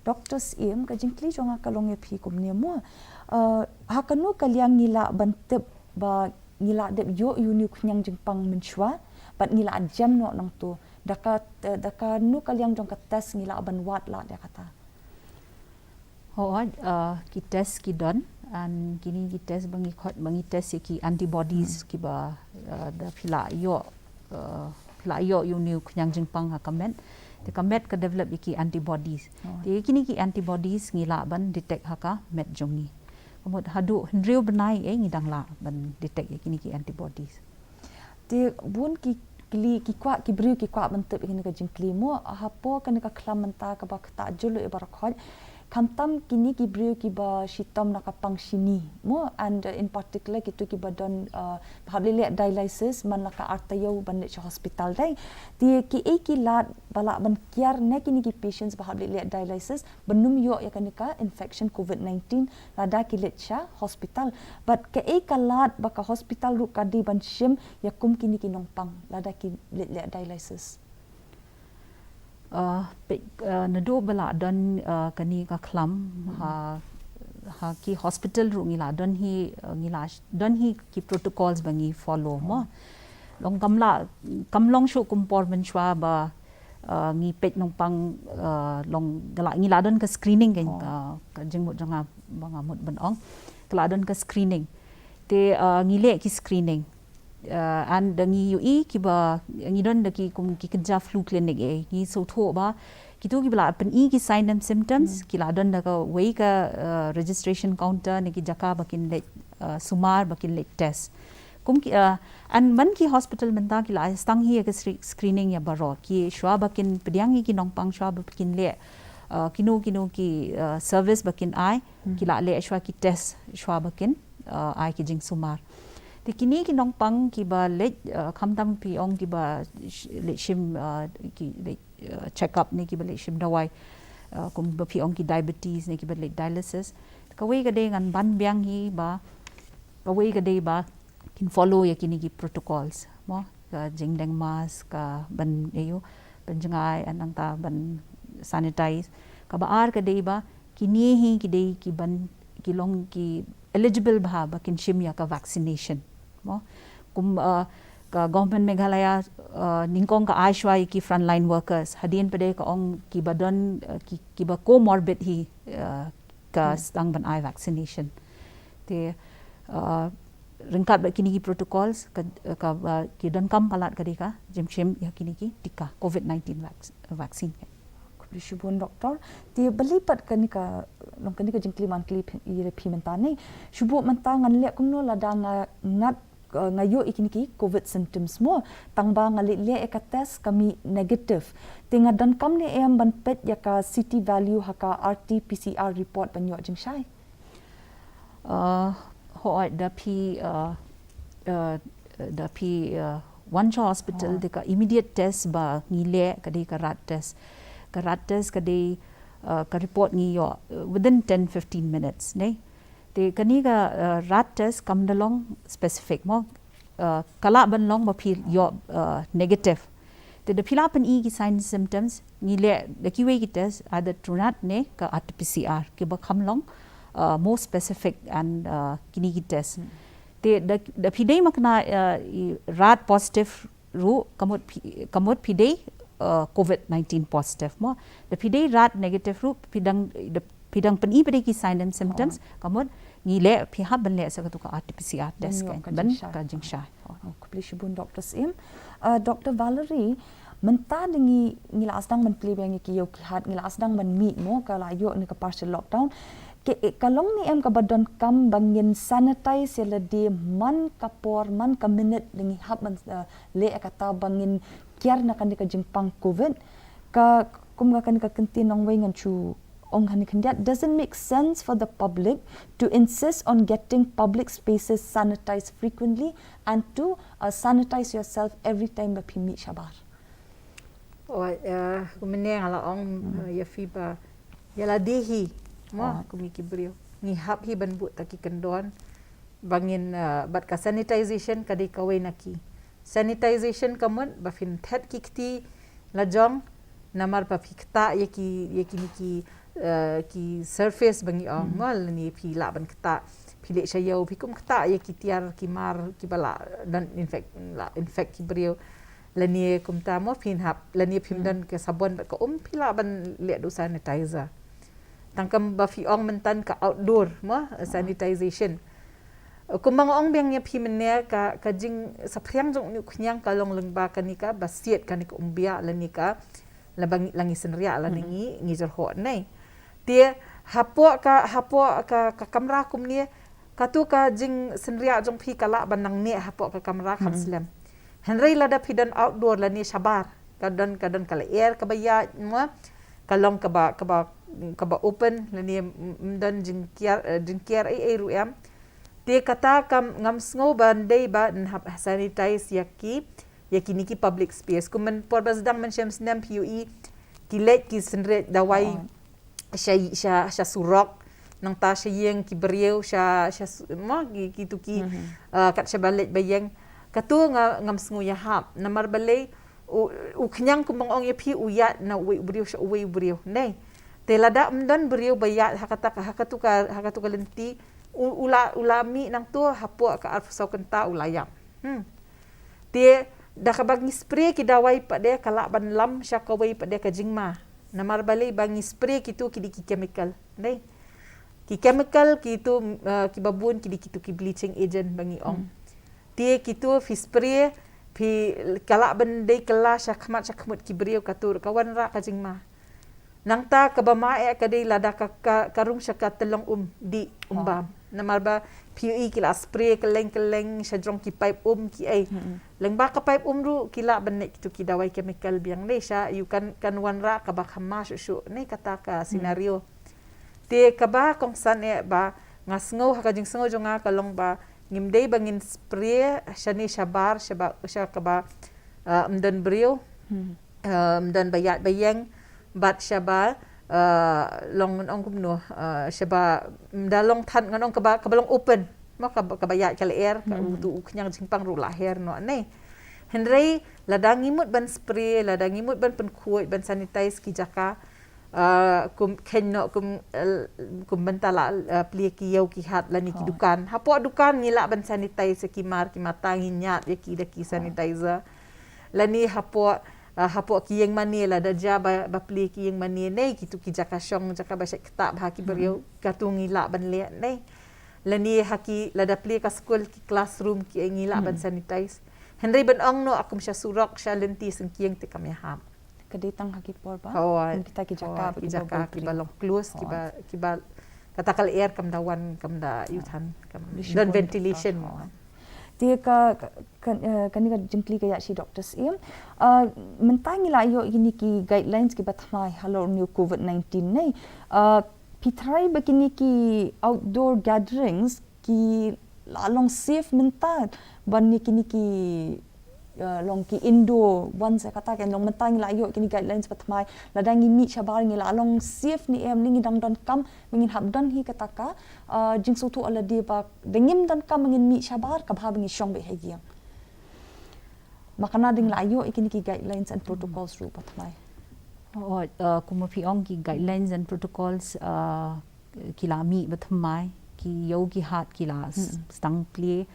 Doctor Syiem, ka jingkylli jong nga ka long ïa phi kumne mo. Uh, ha kano ka liang ngi lah ban tip ba ngi lah dep ïoh ïa une u khñiang jingpang mynshuwa bad ngi lah jem noh nangto? Da ka, da kano ka liang jong ka test ngi lah ban wad lad ïa kata? Hooid, uh, ki test ki don, and kine ki test ba ngi khot, ba ngi test ïa ki antibodies, hmm, kiba, uh, da phi lah ïoh, uh, phi lah ïoh ïa une u khñiang jingpang ha ka met. Te ka met ka develop ïa ki antibodies. Oh. Te kine ki antibodies ngi lah ban detect ha ka met jong ngi. Ka mut haduh hynriew bnai eh ngi dang lah ban detect ïa kine ki antibodies. Te bun ki kylli, ki kwah, ki briew ki kwah ban tip ïa kane ka jingkylli mo, hapoh kane ka khlam mynta kaba ktah jur ïa baroh khoit, khamtam kine ki briew kiba shitom na ka pang shini mo, and, uh, in particular kito kiba don, uh, ba hap leit leh dialysis man la ka ar taïew ban leit sha hospital dei. Te kiei ki lad ba lah ban kiar na kine ki patients ba hap leit leh dialysis ban ym ïoh ïa kane ka infection COVID nineteen lada ki leit sha hospital? Bad kaei ka lad ba ka hospital ruh ka dei ban shim ïa kum kine ki nongpang lada ki leit leh dialysis? Uh, peit, uh, naduh ba la don, uh, kane ka khlam, hmm, ha, ha ki hospital ruh ngi la don hi, uh, ngi la sh-, don hi ki protocols ba ngi follow mo. Oh. Long kam la, kam long shuh kum por mynshuwa ba, uh, ngi peit nongpang, uh, long ka la, ngi la don ka screening ka, oh, uh, ka jingmut jong nga ba nga mut ban ong. Ka la don ka screening. Te, uh, ngi leh ki screening. Uh, and da ngi ïohi kiba, ngi don da ki kum ki kynja flu clinic eh. Ngi sngewthuh ba kito kiba la pyni ki sign and symptoms, hmm, ki la don da kawei ka, uh, registration counter ne ki jaka ba kin leit, uh, sumar, ba kin leit test. Kum ki, uh, and man ki hospital mynta ki la stang hi ïa ka scre-, screening ïa baroh. Ki shuwa ba kin pdiang ïa ki nongpang, shuwa ba kin leh, uh, kino kino ki, uh, service ba kin ai, hmm, ki la leh shuwa ki test shuwa ba kin, uh, ai ki jingsumar. Te kine ki nongpang kiba leit, uh, khamtam phi ong kiba sh-, leit shim, uh, ki leit, uh, check up ne kiba leit shim dawai, uh, kumba phi ong ki diabetes ne kiba leit dialysis. Kawei ka dei ngan ban biang hi ba, kawei ka dei ba kin follow ïa kine ki protocols mo, ka jingdeng mask, ka ban, ïa u, ban jngai, and nangta ban sanitize. Kaba ar ka dei ba kine hi ki dei ki ban, ki long ki eligible bha ba kin shim ïa ka vaccination mo. Kum, uh, ka government Meghalaya, uh, nyngkong ka ai shuwa ïa ki frontline workers, hadien pat de ka ong kiba don, uh, ki, kiba comorbid hi, uh, ka, hmm, sdang ban ai vaccination. Te, uh, ryngkat bad kine ki protocols ka, ka, uh, ki donkam palat ka dei ka jingshim ïa kine ki tika COVID nineteen vac-, vaccine. Khublei shibun, Doctor. Te balei pat kane ka, long kane ka jingkylli ban kylli phi, ïa phi mynta ne. Shu bud mynta ngan leh kumno lada nga ngat, uh, nga ïoh ïa kine ki COVID symptoms mo. Tang ba nga leit leh ïa ka test ka mih negative. Te nga donkam ne em ban peit ïa ka C T value ha ka R T P C R report ban ïoh jingshai? Uh, hooid, da phi, uh, uh, da phi, uh, wan sha hospital, da ka immediate test ba ngi leh ka dei ka rat test. Ka rat test ka dei, uh, ka report ngi ïoh, uh, within ten fifteen minutes, ne? Te kane ka, uh, rat test kam da long specific mo. Uh, ka lah ban long ba phi ïoh, uh, negative. Te da phi lah pyni ki sign symptoms, ngi leh da kiwei ki test, either TrueNat ne ka R T P C R, kiba kham long, uh, more specific and, uh, kine ki test. Te da, da phi dei makna, uh, i rat positive ruh, ka mut phi, ka mut phi dei, uh, COVID nineteen positive mo. Da phi dei rat negative ruh, phi dang, da phi dang pyni pat ki sign and symptoms, ka mut ngi leh, phi hap ban leh sa katu ka R T P C R test, ka ban ka jingshai. Oh, khublei shibun, Doctor Syiem. Uh, Doctor Valerie, mynta da ngi, ngi la sdang ban plie biang ïa ki ïew ki hat, ngi la sdang ban mih mo, ka la ïoh ne ka partial lockdown. Ke, eh, ka long ne em kaba donkam ba ngin sanitize ïa lade man ka por, man ka minute da ngi hap ban, uh, leh ïa kata ba ngin kiar na kane ka jingpang COVID. Ka, kum ka kane ka kyntien nongwei ngan shu ong hangne khyndiat, does it make sense for the public to insist on getting public spaces sanitized frequently and to, uh, sanitize yourself every time ba phi mih shabar? Oh, uh, kumne nga la ong, uh, ïa phi ba ïa lade hi mo, kum ïa ki briew ngi hap hi ban buh ta ki kyndon ba ngin, uh, bad ka sanitization ka dei kawei na ki. Sanitization ka mut ba phin thet ki kti la jong, namar ba phi ktah ïa ki, ïa kine ki, eh, ki surface ba ngi ong mo, lane phi lah ban ktah, phi leit sha ïew phi kum ktah ïa ki tiar ki mar kiba lah don infect, lah infect ki briew. Lane kumta mo phin hap, lane phim don ka sabon bad ka um, phi lah ban leh da u sanitizer. Tang kum ba phi ong mynta ka outdoor mo, sanitization. Kumba nga ong biang ïa phi mynne, ka, ka jingsaphriang jong une u khñiang ka long lyngba kane kaba siat, kane ka umbiah lane ka, laba ngi, la ngi synriah lane ngi, ngi jyrhoh ne. Te hapoh ka, hapoh ka, ka kamra kumne, katu ka jingsynriah jong phi ka lah ban nang neh hapoh ka kamra kham slem. Hynrei lada phi don outdoor lane shabar, ka don, ka don ka lyer kaba ïaid mo, ka long kaba, kaba, kaba open lane ym, ym don jingkiar, eh, jingkiar ei ei ruh em. Te kata kam ngam sngew ban dei ban hap sanitize ïa ki, ïa kine ki public space. Kum mynpor ba sdang mynshem snem phi ïohi ki leit ki synreit dawai sha, sha, sha surok, nangta sha ïing ki briew, sha, sha su-, mo, ki, kitu ki, uh, kat shaba leit ba ïeng. Katu nga, ngam sngew ïahap. Namar balei, u, u khñiang kumba nga ong ïa phi u ïaid na uwei u briew sha uwei u briew. Ne. Te lada ym don briew ba ïaid ha kata ka, ha katu ka, ha katu ka lynti, u, u la, u la mih nangtu hapoh ka arphew saw kynta u la ïap. Hmm. Te da kaba ngi spray ki dawai pat de ka lah ban lam sha kawei pat de ka jingma. Namar balei ba ngi spray kitu ki dei ki chemical. Dei. Ki chemical kitu, uh, kiba bun ki dei kitu ki bleaching agent ba ngi ong. Hmm. Te kitu phi spray, phi ka lah ban dei kylla sha khmat sha khmut ki briew, katu ka wanrah ka jingma. Nangta kaba ma eh ka dei lada ka, ka, ka rung sha ka tyllong um, dih um bam. Namar ba phi ïohi ki la spray kylleng kylleng sha jrong ki pipe um ki ei. Lyngba ka pipe um ruh ki lah ban leh kitu ki dawai chemical biang ne sha ïoh kan, kan wanrah kaba kham ma shuh shuh ne kata ka scenario. Te kaba kongsan eh ba nga sngew ha ka jingsngew jong nga ka long ba ngim dei ba ngin spray shane shabar, shaba, sha kaba, uh, ym don briew. Hmm. Uh, ym don ba ïaid ba ïeng, bad shaba, uh, long ngan ong kumno, uh, shaba, ym da long than ngan ong kaba, kaba long open. Mo kaba, kaba ïaid ka lyer, ka utu u khñiang jingpang ruh la her noh ne. Hynrei lada ngi mut ban spray, lada ngi mut ban pynkhuid, ban sanitize ki jaka, uh, kum kheiñ noh kum, uh, kum mynta la, uh, plie ki ïew ki hat lane ki dukan. Hapoh dukan ngi lah ban sanitize ïa ki mar ki mata, ngi ñiad ïa ki da ki sanitizer. Lane hapoh, uh, hapoh ki ïing mane lada jia ba, ba plie ki ïing mane ne kitu ki jaka shong, jaka ba shait ktah bha ki briew, katu ngi lah ban leh ne. Lane ha ki lada plie ka skul ki classroom ki ngi lah ban sanitize. Hynrei ban ong noh kum sha surok sha lynti syngkieng te kam ïahap. Ka dei tang ha ki por ba. Kum kita ki jaka ki jaka ki ba long close ki ba ki ba kata ka lyer kam da wan kam da ïoh than kam don ventilation. Te ka kane ka jingkylli ka ïa shi Doctor Syiem. Mynta ngi la ïoh kine ki guidelines ki ba thymmai halor une u covid nineteen ne. Phi tharai ba kine ki outdoor gatherings ki la long safe mynta ban ïa kine ki long ki indoor ones kata kan long mynta ngi la ïoh kine guidelines ba thymmai lada ngi mih shabar ngi la long safe ne em ne ngi dang donkam ba ngin hap don hi kata ka jingsngewthuh lade ba da ngim donkam ba ngin mih shabar ka bha ba ngi shong beit ha ïing. Ma kane dang la ïoh ïa kine ki guidelines and protocols ruh ba thymmai. Kumba phi ong ki guidelines and protocols ki la mih ba thymmai ki ïew ki hat ki la sdang plie.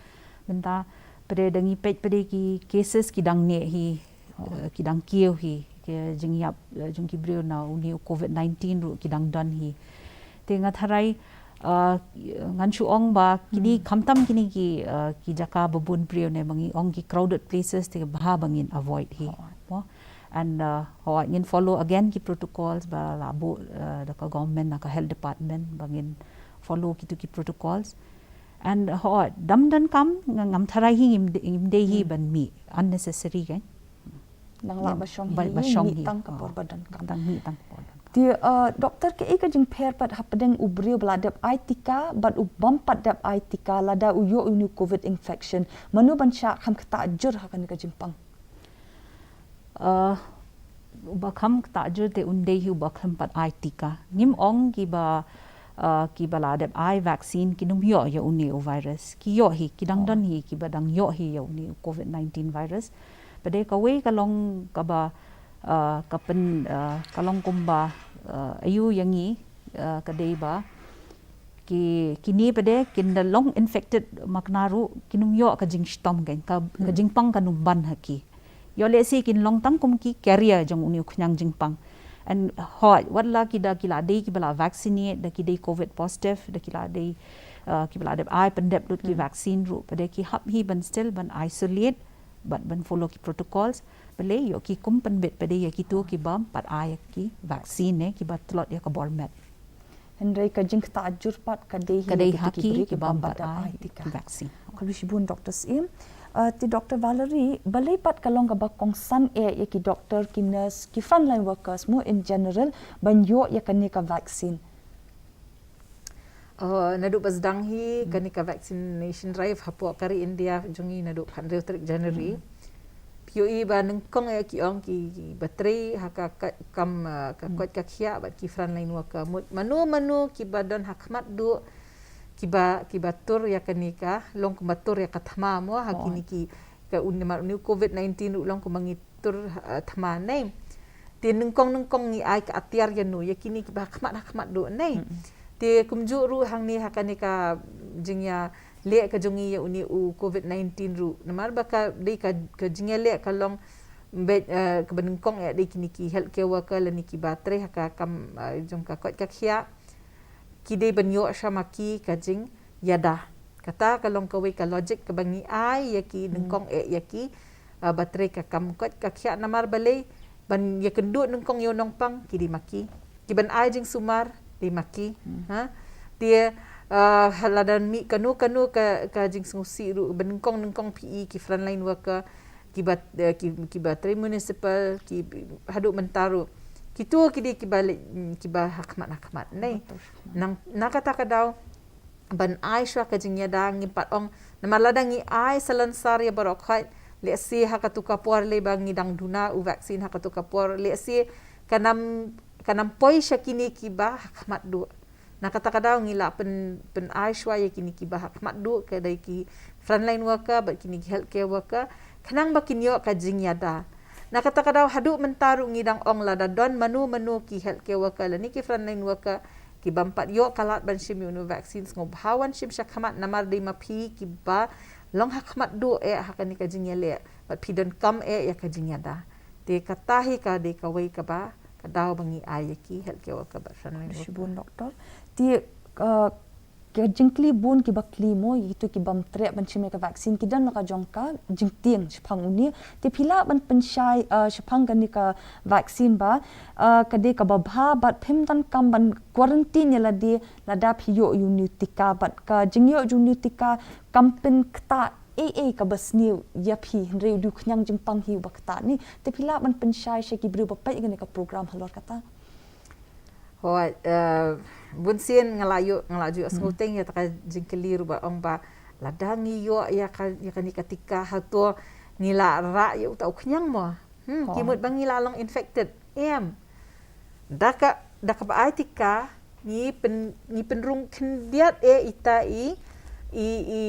Mynta pat da ngi peit pat ki cases ki dang neh hi ki dang kiew hi ki jingïap jong ki briew na une u covid nineteen ruh ki dang don hi. Te nga tharai ngan shu ong ba kine khamtam kine ki ki jaka ba bun briew ne ba ngi ong ki crowded places te bha ba ngin avoid hi. And hooid ngin follow again ki protocols ba la buh da ka government na ka health department ba ngin follow kitu ki protocols. And hooid dam donkam ngam tharai hi ngim dei hi ban mih unnecessary kan. Nang lah ba shong hi mih tang ka por ba donkam. Tang mih tang ka por ba donkam. Te doctor kaei ka jingpher pat hapdeng u briew ba la dep ai tika bad u bym pat dep ai tika lada u ïoh une u covid infection mano ban shah kham ktah jur ha kane ka jingpang. Uba kham ktah jur te un dei hi uba khlem pat ai tika. Ngim ong kiba kiba la dep ai vaccine kin ym ïoh ïa une u virus. Ki ïoh hi ki dang don hi kiba dang ïoh hi ïa une u covid nineteen virus. Pat de kawei ka long kaba ka pyn ka long kumba aiu ïa ngi ka dei ba ki kine pat de kin da long infected ma kane ruh kin ym ïoh ka jingshitom kan ka jingpang kan ym ban ha ki. Ïoh lehse kin long tang kum ki carrier jong une u khñiang jingpang. And hooid wat la ki da ki la dei kiba la vaccinate da ki dei covid positive da ki la dei kiba la dep ai pyndep lut ki vaccine ruh pat de ki hap hi ban still ban isolate bad ban follow ki protocols. Balei ïoh ki kum pynbit pat de ïa kitu ki bym pat ai ki vaccine ne kiba tlot ïa ka bor met. Hynrei ka jingktah jur pat ka dei hi ka dei ha ki ki bym pat ai tika. Khublei shibun Doctor Syiem. Te Doctor Valerie balei pat ka long kaba kongsan eh ïa ki doctor ki nurse ki frontline workers mo in general ban ïoh ïa kane ka vaccine. Naduh ba sdang hi kane ka vaccination drive hapoh ka ri India jong ngi naduh khathynriew tarik January. Phi ïohi ba nyngkong eh ki ong ki ba trei ha ka kam ka koit ka khiah bad ki frontline worker mut mano mano kiba don ha khmat duh kiba kiba tur ïa kane ka long kumba tur ïa ka thma mo ha kine ki ka un namar une u covid nineteen ruh long kumba ngi tur thma ne. Te nyngkong nyngkong ngi ai ka atiar ïa no ïa kine kiba ha khmat ha khmat duh ne. Te kumjuh ruh hangne ha kane ka jingïaleh ka jong ngi ïa une u covid nineteen ruh namar ba ka dei ka jingïaleh ka long bad kaba nyngkong eh dei kine ki healthcare worker lane kiba trei ha ka kam jong ka koit ka khiah. Ki dei ban ïoh sha ma ki ka jingïada. Kata ka long kawei ka logic kaba ngi ai ïa ki nyngkong eh ïa ki ba trei ka kam koit ka khiah namar balei ban ïa kynduh nyngkong ïa u nongpang ki dei ma ki. Ki ban ai jingsumar dei ma ki. Ha te ha lada mih kano kano ka ka jingsngewsih ruh ba nyngkong nyngkong phi i ki frontline worker kiba kiba trei municipal ki haduh mynta ruh kitu ki dei kiba kiba ha khmat ha khmat ne. Nang na kata ka daw ban ai shuwa ka jingïada ngim pat ong namar lada ngi ai salonsar ïa baroh khoit lehse ha katu ka por lei ba ngi dang duna u vaccine ha katu ka por lehse ka nam ka nam poi sha kine kiba ha khmat duh. Na kata ka daw ngi lah pyn pyn ai shuwa ïa kine kiba ha khmat duh ka dei ki frontline worker bad kine ki healthcare worker khnang ba kin ïoh ka jingïada. Na kata ka daw haduh mynta ruh ngi dang ong lada don mano mano ki healthcare worker lane ki frontline worker ki bym pat ïoh ka lad ban shim ïa une u vaccine sngewbha wan shim sha khmat namar dei ma phi kiba long ha khmat duh eh ha kane ka jingïaleh bad phi donkam eh ïa ka jingïada. Te kata hi ka dei kawei kaba ka daw ba ngi ai ïa ki healthcare worker bad frontline worker. Shibun doctor. Te Ka jingkylli bun kiba kylli mo, ïa kito ki bym treh ban shim ïa ka vaccine, ki don la ka jong ka jingtieng shaphang une. Te phi lah ban pynshai, eh, shaphang kane ka vaccine ba, eh, ka dei kaba bha, bad phim donkam ban quarantine ïa lade lada phi ïoh ïa une u tika, bad ka jingïoh ïa une u tika kam pynktah ei ei kaba sniew ïa phi, hynrei u dei u khñiang jingpang hi uba ktah ne. Te phi lah ban pynshai sha ki briew ba peit ïa kane ka program halor kata. Hooid, eh, bun sien nga la ïoh, nga la ju ïoh sngewthuh ïa kata ka jingkylli ruh ba ong ba lada ngi ïoh ïa ka, ïa kane ka tika hato ngi la rah ïa uta u khñiang mo. Hmm, ki mut ba ngi la long infected. Em. Da ka, da kaba ai tika ngi pyn, ngi pynrung khyndiat ïa ita i, i, i,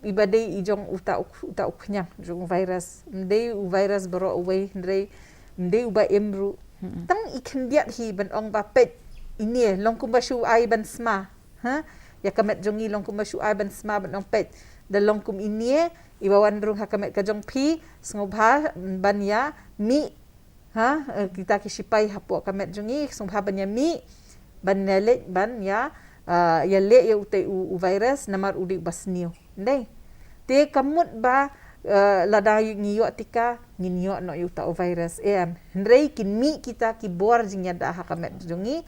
i ba dei i jong uta u, uta u khñiang, jong u virus. Ym dei u virus baroh uwei, hynrei ym dei uba im ruh. Tang i khyndiat hi ban ong ba peit, ine long kumba shu ai ban sma. Ha? Ïa ka met jong ngi long kumba shu ai ban sma ban ong peit. Da long kum ine, i ba wan rung ha ka met ka jong phi, sngewbha ban ïa mih. Ha? Eh, kita ki shipai hapoh ka met jong ngi, sngewbha ban ïa mih, ban ïa leit, ban ïa, eh, ïa leh ïa utei u, u virus, namar u dei uba sniew. Ndei. Te ka mut ba, eh, lada ngi ïoh tika, ngin ïoh noh ïa uta u virus. Em, hynrei kin mih kita ki bor jingïada ha ka met jong ngi.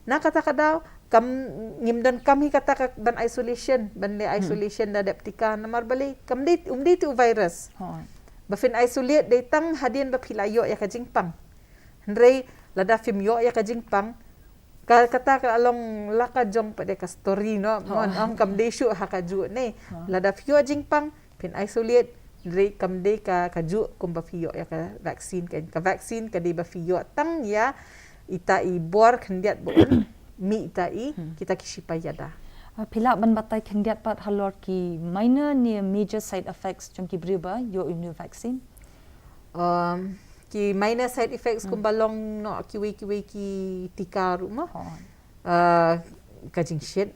Na kata ka daw, kam, ngim donkam hi kata ka ban isolation, ban leh isolation da dep tika, namar balei, kam dei, um dei tu virus. Ba phin isolate dei tang hadien ba phi la ïoh ïa ka jingpang. Hynrei lada phim ïoh ïa ka jingpang, ka, kata ka long la ka jong pat de ka story noh, mon ong kam dei shuh ha kajuh ne. Lada phi ïoh jingpang, phin isolate, hynrei kam dei ka, kajuh kumba phi ïoh ïa ka vaccine ka, ka vaccine ka dei ba phi ïoh tang ïa ita i bor khyndiat ba un mih ita i, kita ki shipai ïada. Ah, phi lah ban batai khyndiat pat halor ki minor ne major side effects jong ki briew ba ïoh ïa une u vaccine? Um, ki minor side effects kumba long noh kiwei kiwei ki tika ruh mo. Ah, ka jingshit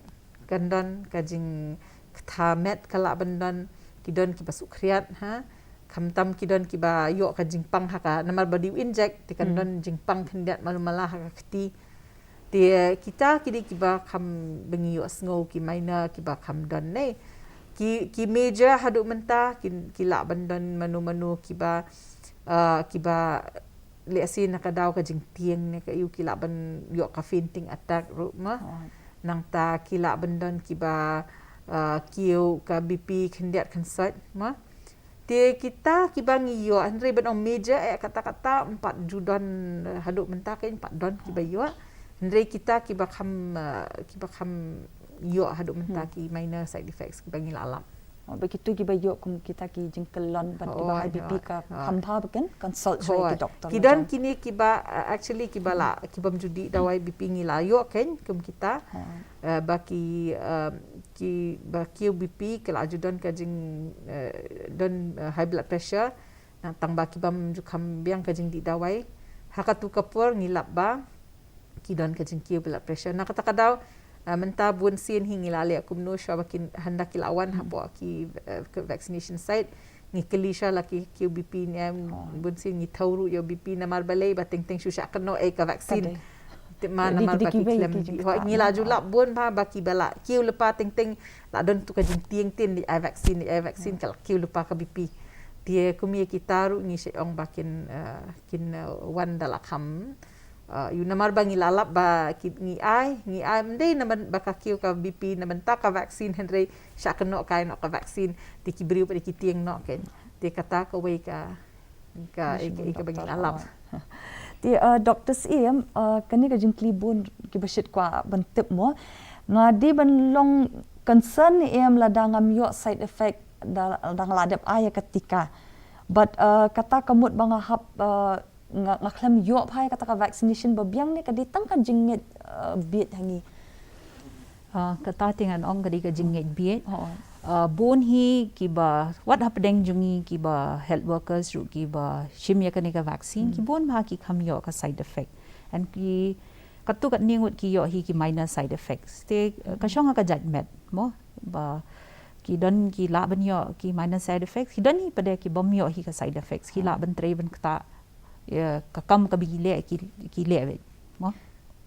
kan don, ka jingktha met ka lah ban don, ki don kiba sukriat, ha. Khamtam ki don kiba ïoh ka jingpang ha ka, namar ba dei u inject, te kan don jingpang khyndiat malu mala ha ka kti. Te kita ki dei kiba kham ba ngi ïoh sngew ki minor kiba kham don ne. Ki, ki major haduh mynta ki, ki lah ban don mano mano kiba, ah, kiba lehse na ka daw ka jingtieng ne ka ïu ki lah ban ïoh ka fainting attack ruh mo. Nangta ki lah ban don kiba, ah, kiew ka B P khyndiat khynsoit mo. Te kita kiba ngi ïoh, hynrei ban ong major eh kata kata em pat ju don, eh, haduh mynta kein em pat don kiba ïoh. Hynrei kita kiba kham, eh, kiba kham ïoh haduh mynta ki minor side effects kiba ngi la lap. Oh, ba kito kiba ïoh kum kita ki jingkyllon bad kiba high B P ka kham bha ba kin consult shuwa ïa ki doktor. Ki don kine kiba, eh, actually kiba la, kiba ym ju dih dawai B P ngi la ïoh kein kum kita. Eh, ba ki, eh, kiba kiew B P ki la ju don ka jing, eh, don, eh, high blood pressure. Nangta ba kiba ym ju kham biang ka jingdih dawai. Ha katu ka por ngi lap ba ki don ka jingkiew blood pressure. Na kata ka daw, eh, mynta bun sien hi ngi la leh kumno shuwa ba kin hynda ki la wan hapoh ki, eh, ka vaccination site. Ngi kylli shuwa la ki kiew B P ne em, bun sien ngi thaw ruh ïa u B P namar balei ba teng teng shu shah kynnoh eh ka vaccine. Te ma namar ba ki khlem dih. Ngi la ju lap bun ba, ba kiba la kiew lypa teng teng la don tu ka jingtieng teng dei ai vaccine, dei ai vaccine ka la kiew lypa ka B P. Te kum ïa kita ruh ngi shu ong ba kin, eh, kin, eh, wan da la kham. Eh, ïa namar ba ngi la lap ba ki, ngi ai, ngi ai ym dei na ban ba ka kiew ka B P na bynta ka vaccine hynrei shah kynnoh kai noh ka vaccine. Te ki briew pat ki tieng noh kein. Te kata kawei ka, ka, ka, ka ba ngi la lap. Te, eh, Doktor Syiem, eh, kane ka jingkylli bun kiba shit kwah ban tip mo. Nga dei ban long concern ne em lada ngam ïoh side effect da, da nga la dep ai ïa ka tika. But, eh, kata ka mut ba nga hap, eh, nga, nga khlem ïoh bha ïa kata ka vaccination ba biang ne ka dei tang ka jingngeit, eh, bieit ha ngi. Ah, kata te ngan ong ka dei ka jingngeit bieit. Ah, bun hi kiba wat hapdeng jong ngi kiba health workers ruh kiba shim ïa kane ka vaccine, ki bun bha ki kham ïoh ka side effect. And ki katto katne ngut ki ïoh hi ki minor side effects. Te, eh, ka shong ha ka judgment mo ba ki don ki lah ban ïoh ki minor side effects, ki don hi pat de ki bym ïoh hi ka side effects, ki lah ban trei ban ktah ïa ka kam kaba ki leh, ki, ki leh beit mo.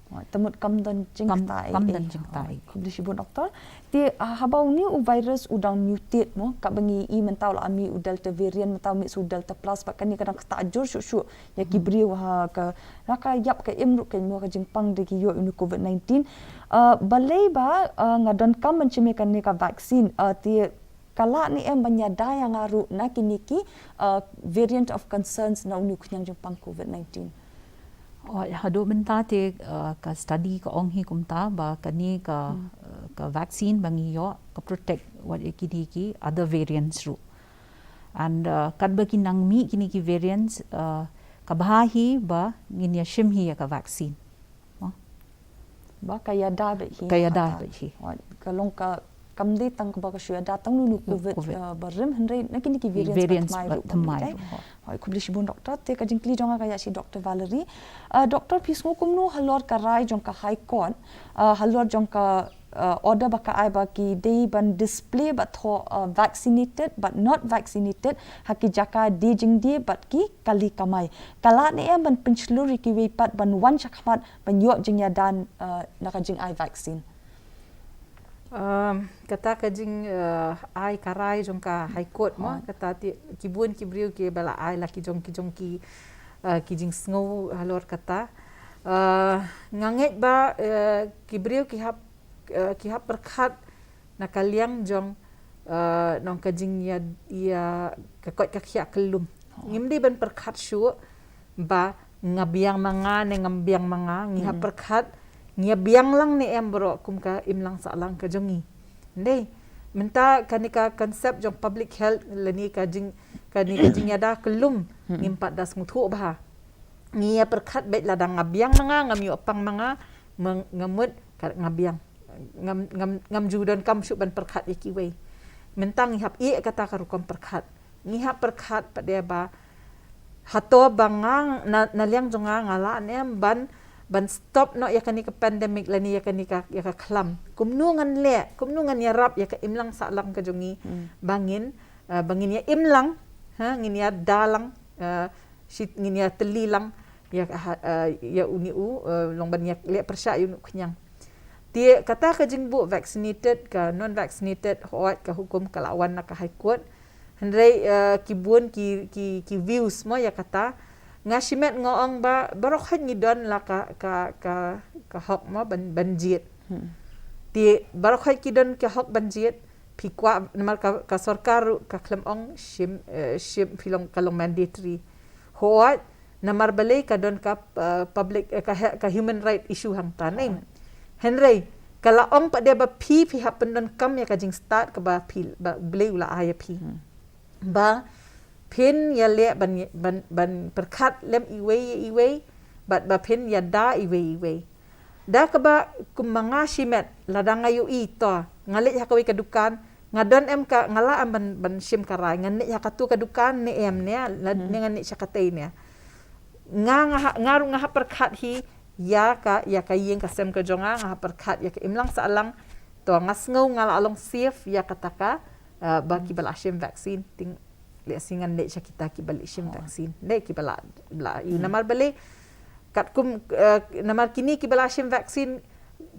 Te mut kam don jingktai. Kam don jingktai. Khublei shibun doktor. Te haba une u virus u dang mutate mo, kaba ngi i mynta u la mih u Delta variant, mynta u mih u Delta plus, bad kane ka dang ktah jur shuh shuh ïa ki briew ha ka, na ka ïap ka im ruh ka mo ka jingpang da ki ïoh une u COVID nineteen. Balei ba nga donkam ban shim ïa kane ka vaccine, te ka lah ne em ban ïada ïa nga ruh na kine ki variant of concerns na une u khñiang jingpang COVID nineteen? Oh, haduh mynta te ka study ka ong hi kumta ba kane ka ka vaccine ba ngi ïoh ka protect wat ïa kine ki other variants ruh. And katba ki nang mih kine ki variants, ka bha hi ba ngin ïa shim hi ïa ka vaccine. Ba ka ïada beit hi. Ka ïada beit hi. Ka long ka kam dei tang kaba ka shu ïada tang une u COVID barim, hynrei na kine ki variants ba thymmai ruh. Hooid, khublei shibun doktor. Te ka jingkylli jong nga ka ïa sha doktor Valerie. Doktor, phi sngew kumno halor ka rai jong ka High Court, halor jong ka order ba ka ai ba ki dei ban display ba thoh vaccinated but not vaccinated ha ki jaka die jingdie bad ki kali kamai? Ka lah ne em ban pynshlur ïa kiwei pat ban wan shakhmat ban ïoh jingïada na ka jingai vaccine? Kata ka jingai ka rai jong ka High Court mo, kata te ki bun ki briew kiba la ai la ki jong ki jong ki ki jingsngew halor kata. Nga ngeit ba ki briew ki hap ki hap pyrkhat na ka liang jong nong ka jingïa ka koit ka khiah kyllum. Ngim dei ban pyrkhat shuh ba nga biang ma nga ne ngam biang ma nga, ngi hap pyrkhat ngi ïa biang lang ne em baroh kum ka imlang sahlang ka jong ngi. Hynrei mynta kane ka concept jong public health lane ka jing kane ka jingïada kyllum ngim pat da sngewthuh bha. Ngi ïa pyrkhat beit lada nga biang ma nga, ngam ïoh pang ma nga, nga mut ka nga biang. Ngam ngam ngam ju donkam shuh ban pyrkhat ïa kiwei. Mynta ngi hap ïeh kata ka rukom pyrkhat. Ngi hap pyrkhat pat de ba hato ba nga na, na liang jong nga nga lah ne em ban ban stop noh ïa kane ka pandemic lane ïa kane ka ïa ka khlam. Kumno ngan leh, kumno ngan ïarap ïa ka imlang sahlang ka jong ngi ba ngin ba ngin ïa im lang, ha, ngin ïa da lang, shi ngin ïa tylli lang ïa ïa une u long ban ïa leh pyrshah ïa une u khñiang. Te kata ka jingbuh vaccinated ka non vaccinated, hooid ka hukum ka la wan na ka High Court. Hynrei ki bun ki ki ki views mo ïa kata. Nga shimet nga ong ba baroh hooid ngi don la ka ka ka ka hok mo ban ban jied. Te baroh hooid ki don ka hok ban jied. Phi kwah namar ka, ka sorkar ruh ka khlem ong shim, eh, shim phi long ka long mandatory. Hooid, namar balei ka don ka, eh, public, eh, ka, ka human right issue hangta ne. Hynrei ka la ong pat de ba phi phi hap pyndonkam ïa ka jingstad kaba phi ba Blei u la ai ïa phi. Ba phin ïa leh ban, ban, ban pyrkhat lem iwei ïa iwei bad ba phin ïa da iwei ïa iwei. Da kaba kum ma nga shimet lada nga ïohi to nga leit ha kawei ka dukan, nga don em ka, nga lah em ban, ban shim ka rai, ngan leit ha katu ka dukan ne em ne, ne ngan leit sha katei ne. Nga, nga ruh nga hap pyrkhat hi ïa ka, ïa ka ïing ka sem ka jong nga, nga hap pyrkhat ïa ka imlang sahlang. To nga sngew nga lah long safe ïa kata ka, eh, ba kiba la shim vaccine. Te lehse ngan leit sha kita kiba leit shim vaccine. Dei kiba la, la ïoh namar balei katkum, eh, namar kine kiba la shim vaccine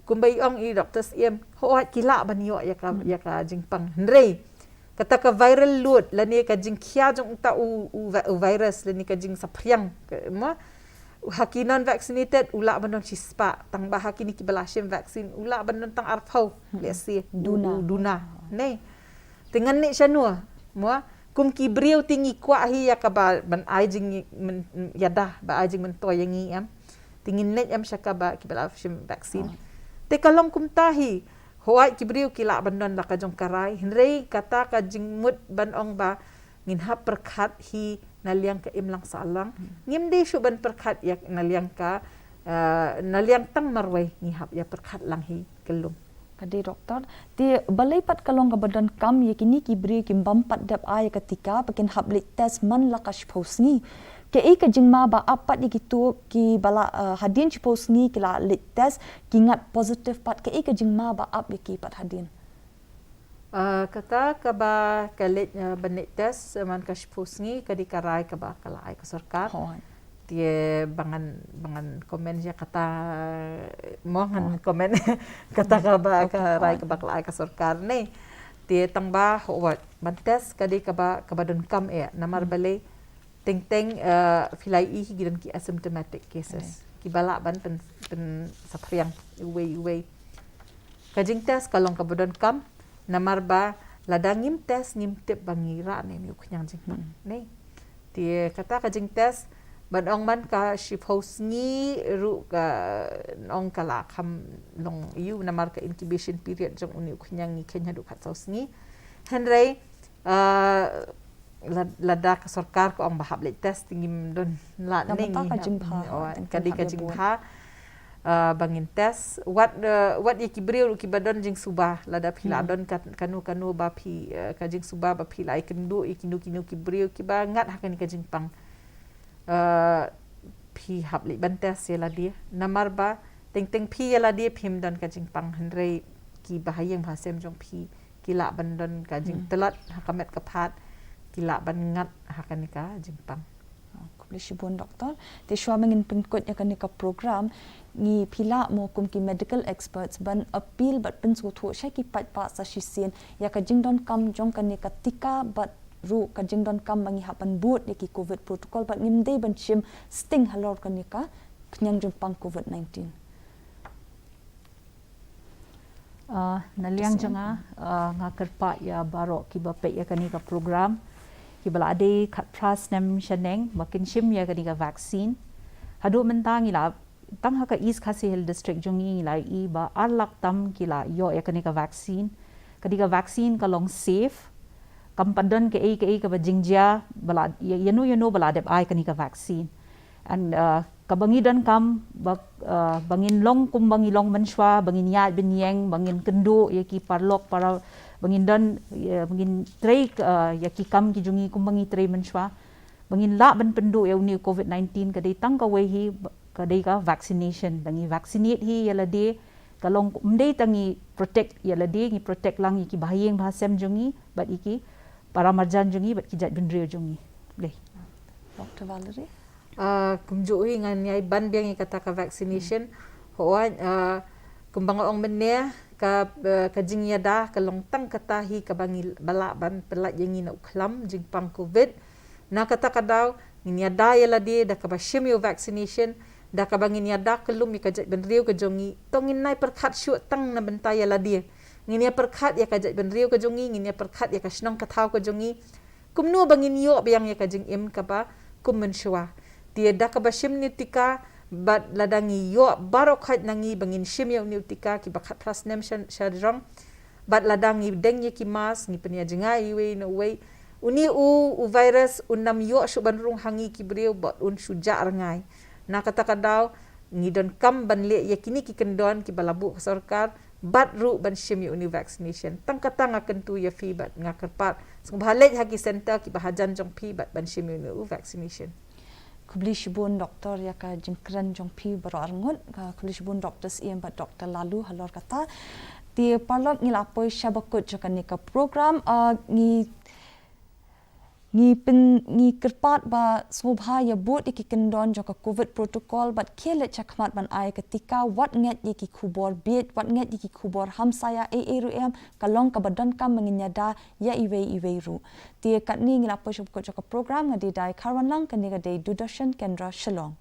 kumba i ong i Doktor Syiem, hooid ki lah ban ïoh ïa ka, ïa ka jingpang. Hynrei kata ka viral load lane ka jingkhia jong uta u, u, u virus lane ka jingsaphriang, mo, ha ki non vaccinated u lah ban don shispah, tang ba ha kine kiba la shim vaccine u lah ban don tang arphew, lehse, duna, duna. Ne. Te ngan leit shano, mo, kum ki briew te ngi kwah hi ïa kaba ban ai jingïada, ba ai jingmyntoi ïa ngi em. Te ngin leit em sha kaba kiba la shim vaccine. Te ka long kumta hi, hooid ki briew ki lah ban don la ka jong ka rai, hynrei kata ka jingmut ban ong ba ngin hap pyrkhat hi na liang ka imlang sahlang. Ngim dei shuh ban pyrkhat ïa na liang ka, eh, na liang tang marwei, ngi hap ïa pyrkhat lang hi kyllum. Ka dei Doktor, te balei pat ka long kaba donkam ïa kine ki briew kiba ym pat dep ai ïa ka tika ba kin hap leit test man la ka shiphew sngi? Kaei ka jingma ba ap pat ïa kito kiba la, eh, hadien shiphew sngi ki la leit test ki ngat positive pat, kaei ka jingma ba ap ïa ki pat hadien? Eh, kata kaba ka leit, eh, ban leit test man ka shiphew sngi ka dei ka rai kaba ka la ai ka sorkar. Hooid. Te ba ngan, ba ngan comment ïa kata, mo ngan comment kata kaba, ka rai kaba ka la ai ka sorkar ne. Te tang ba hooid ban test ka dei kaba, kaba donkam eh, namar balei teng teng, eh, phi la ïohi ki don ki asymptomatic cases. Kiba lah ban pyn, pynsaphriang iwei iwei. Ka jingtest ka long kaba donkam, namar ba lada ngim test ngim tip ba ngi rah ne ym ïoh khñiang jingpang. Ne. Te kata ka jingtest, ban ong man ka shiphew sngi ruh ka, ong ka la kham long ïa u, namar ka incubation period jong une u khñiang ngi kheiñ haduh khatsaw sngi. Hynrei, ah, la-, lada ka sorkar ka ong ba hap leit test, ngim don lah ne ngi hap. Ka dei ka jingbha, ah, ba ngin test. Wat, eh, wat ïa ki briew ruh kiba don jingsuba, lada phi la don ka, kano kano ba phi, eh, ka jingsuba ba phi la ïakynduh ïa kino kino ki briew kiba ngat ha kane ka jingpang. Eh, phi hap leit ban test ïa lade. Namar ba teng teng phi ïa lade phim don ka jingpang, hynrei kiba ha ïing ha sem jong phi ki lah ban don ka jingtlot ha ka met ka phad, ki lah ban ngat ha kane ka jingpang. Ah, khublei shibun, Doctor. Te shuwa ba ngin pynkut ïa kane ka program, ngi, phi lah mo kum ki medical experts ban appeal bad pynsngewthuh sha ki paidbah sa shisien ïa ka jingdonkam jong kane ka tika bad ruh ka jingdonkam ba ngi hap ban bud ïa ki covid protocol bad ngim dei ban shim sting halor kane ka khñiang jingpang covid nineteen. Ah, na liang jong nga, ah, nga kyrpad ïa baroh kiba peit ïa kane ka program, kiba la dei khatphra snem shaneng ba kin shim ïa kane ka vaccine. Haduh mynta ngi la, tang ha ka East Khasi Hills District jong ngi, ngi la ïohi ba ar lak tam ki la ïoh ïa kane ka vaccine. Kane ka vaccine ka long safe. Kam pat don kaei kaei kaba jingjia ba la, ïa, ïano ïano ba la dep ai kane ka vaccine. And, uh, kaba ngi donkam ba, uh, ba ngin long kum ba ngi long mynshuwa, ba ngin ïaid ban ïeng, ba ngin kynduh ïa ki paralok para, ba ngin don, ïa, ba ngin trei, uh, ïa ki kam ki jong ngi kum ba ngi trei mynshuwa. Ba ngin lah ban pynduh ïa une u covid nineteen ka dei tang kawei hi, ba, ka dei ka vaccination. Da ngi vaccinate hi ïa lade, ka long ym dei tang ngi protect ïa lade, ngi protect lang ïa ki bahaïing bahasem jong ngi bad ïa ki para marjan jong ngi bad ki jaitbynriew jong ngi. Dei. Doctor Valerie? Ah, kumjuh hi ngan ïai ban biang ïa kata ka vaccination. Hooid, ah, kumba nga ong mynne, ka, ah, ka jingïada ka long tang kata hi kaba ngi ba lah ban pyllait ïa ngi na u khlam jingpang covid. Na kata ka daw ngin ïada ïa lade da kaba shim ïa u vaccination, da kaba ngin ïada kyllum ïa ka jaitbynriew ka jong ngi. To ngin nai pyrkhat shuh tang na bynta ïa lade. Ngin ïa pyrkhat ïa ka jaitbynriew ka jong ngi, ngin ïa pyrkhat ïa ka shnong ka thaw ka jong ngi. Kumno ba ngin ïoh biang ïa ka jingim kaba kum mynshuwa. Te da kaba shim une u tika, bad lada ngi ïoh baroh khoit na ngi ba ngin shim ïa une u tika kiba khatphra snem sha, sha jrong. Bad lada ngi deng ïa ki mask, ngi pynïajngai iwei na uwei, une u, u virus un ym ïoh shuh ban rung ha ngi ki briew bad un shu jah rngai. Na kata ka daw ngi donkam ban leh ïa kine ki kyndon kiba la buh ka sorkar, bad ruh ban shim ïa une u vaccination. Tang kata nga kyntu ïa phi bad nga kyrpad, sngewbha leit ha ki center kiba hajan jong phi bad ban shim ïa une u vaccination. Khublei shibun Doctor ïa ka jingkren jong phi baroh arngut. Ka, khublei shibun Doctor Syiem bad Doctor Laloo halor kata. Te paralok, ngi la poi sha bakut jong kane ka program, ah, ngi, ngi pyn, ngi kyrpad ba sngewbha ïa bud ïa ki kyndon jong ka covid protocol bad khie leit shakhmat ban ai ka tika, wat ngeit ïa ki khubor bieit, wat ngeit ïa ki khubor hamsaïa, ei ei ruh em, ka long kaba donkam ba ngin ïada ïa iwei iwei ruh. Te katne ngi la poi sha bakut jong ka program, nga dei Dai Kharwanlang, kane ka dei Doordarshan Kendra Shillong.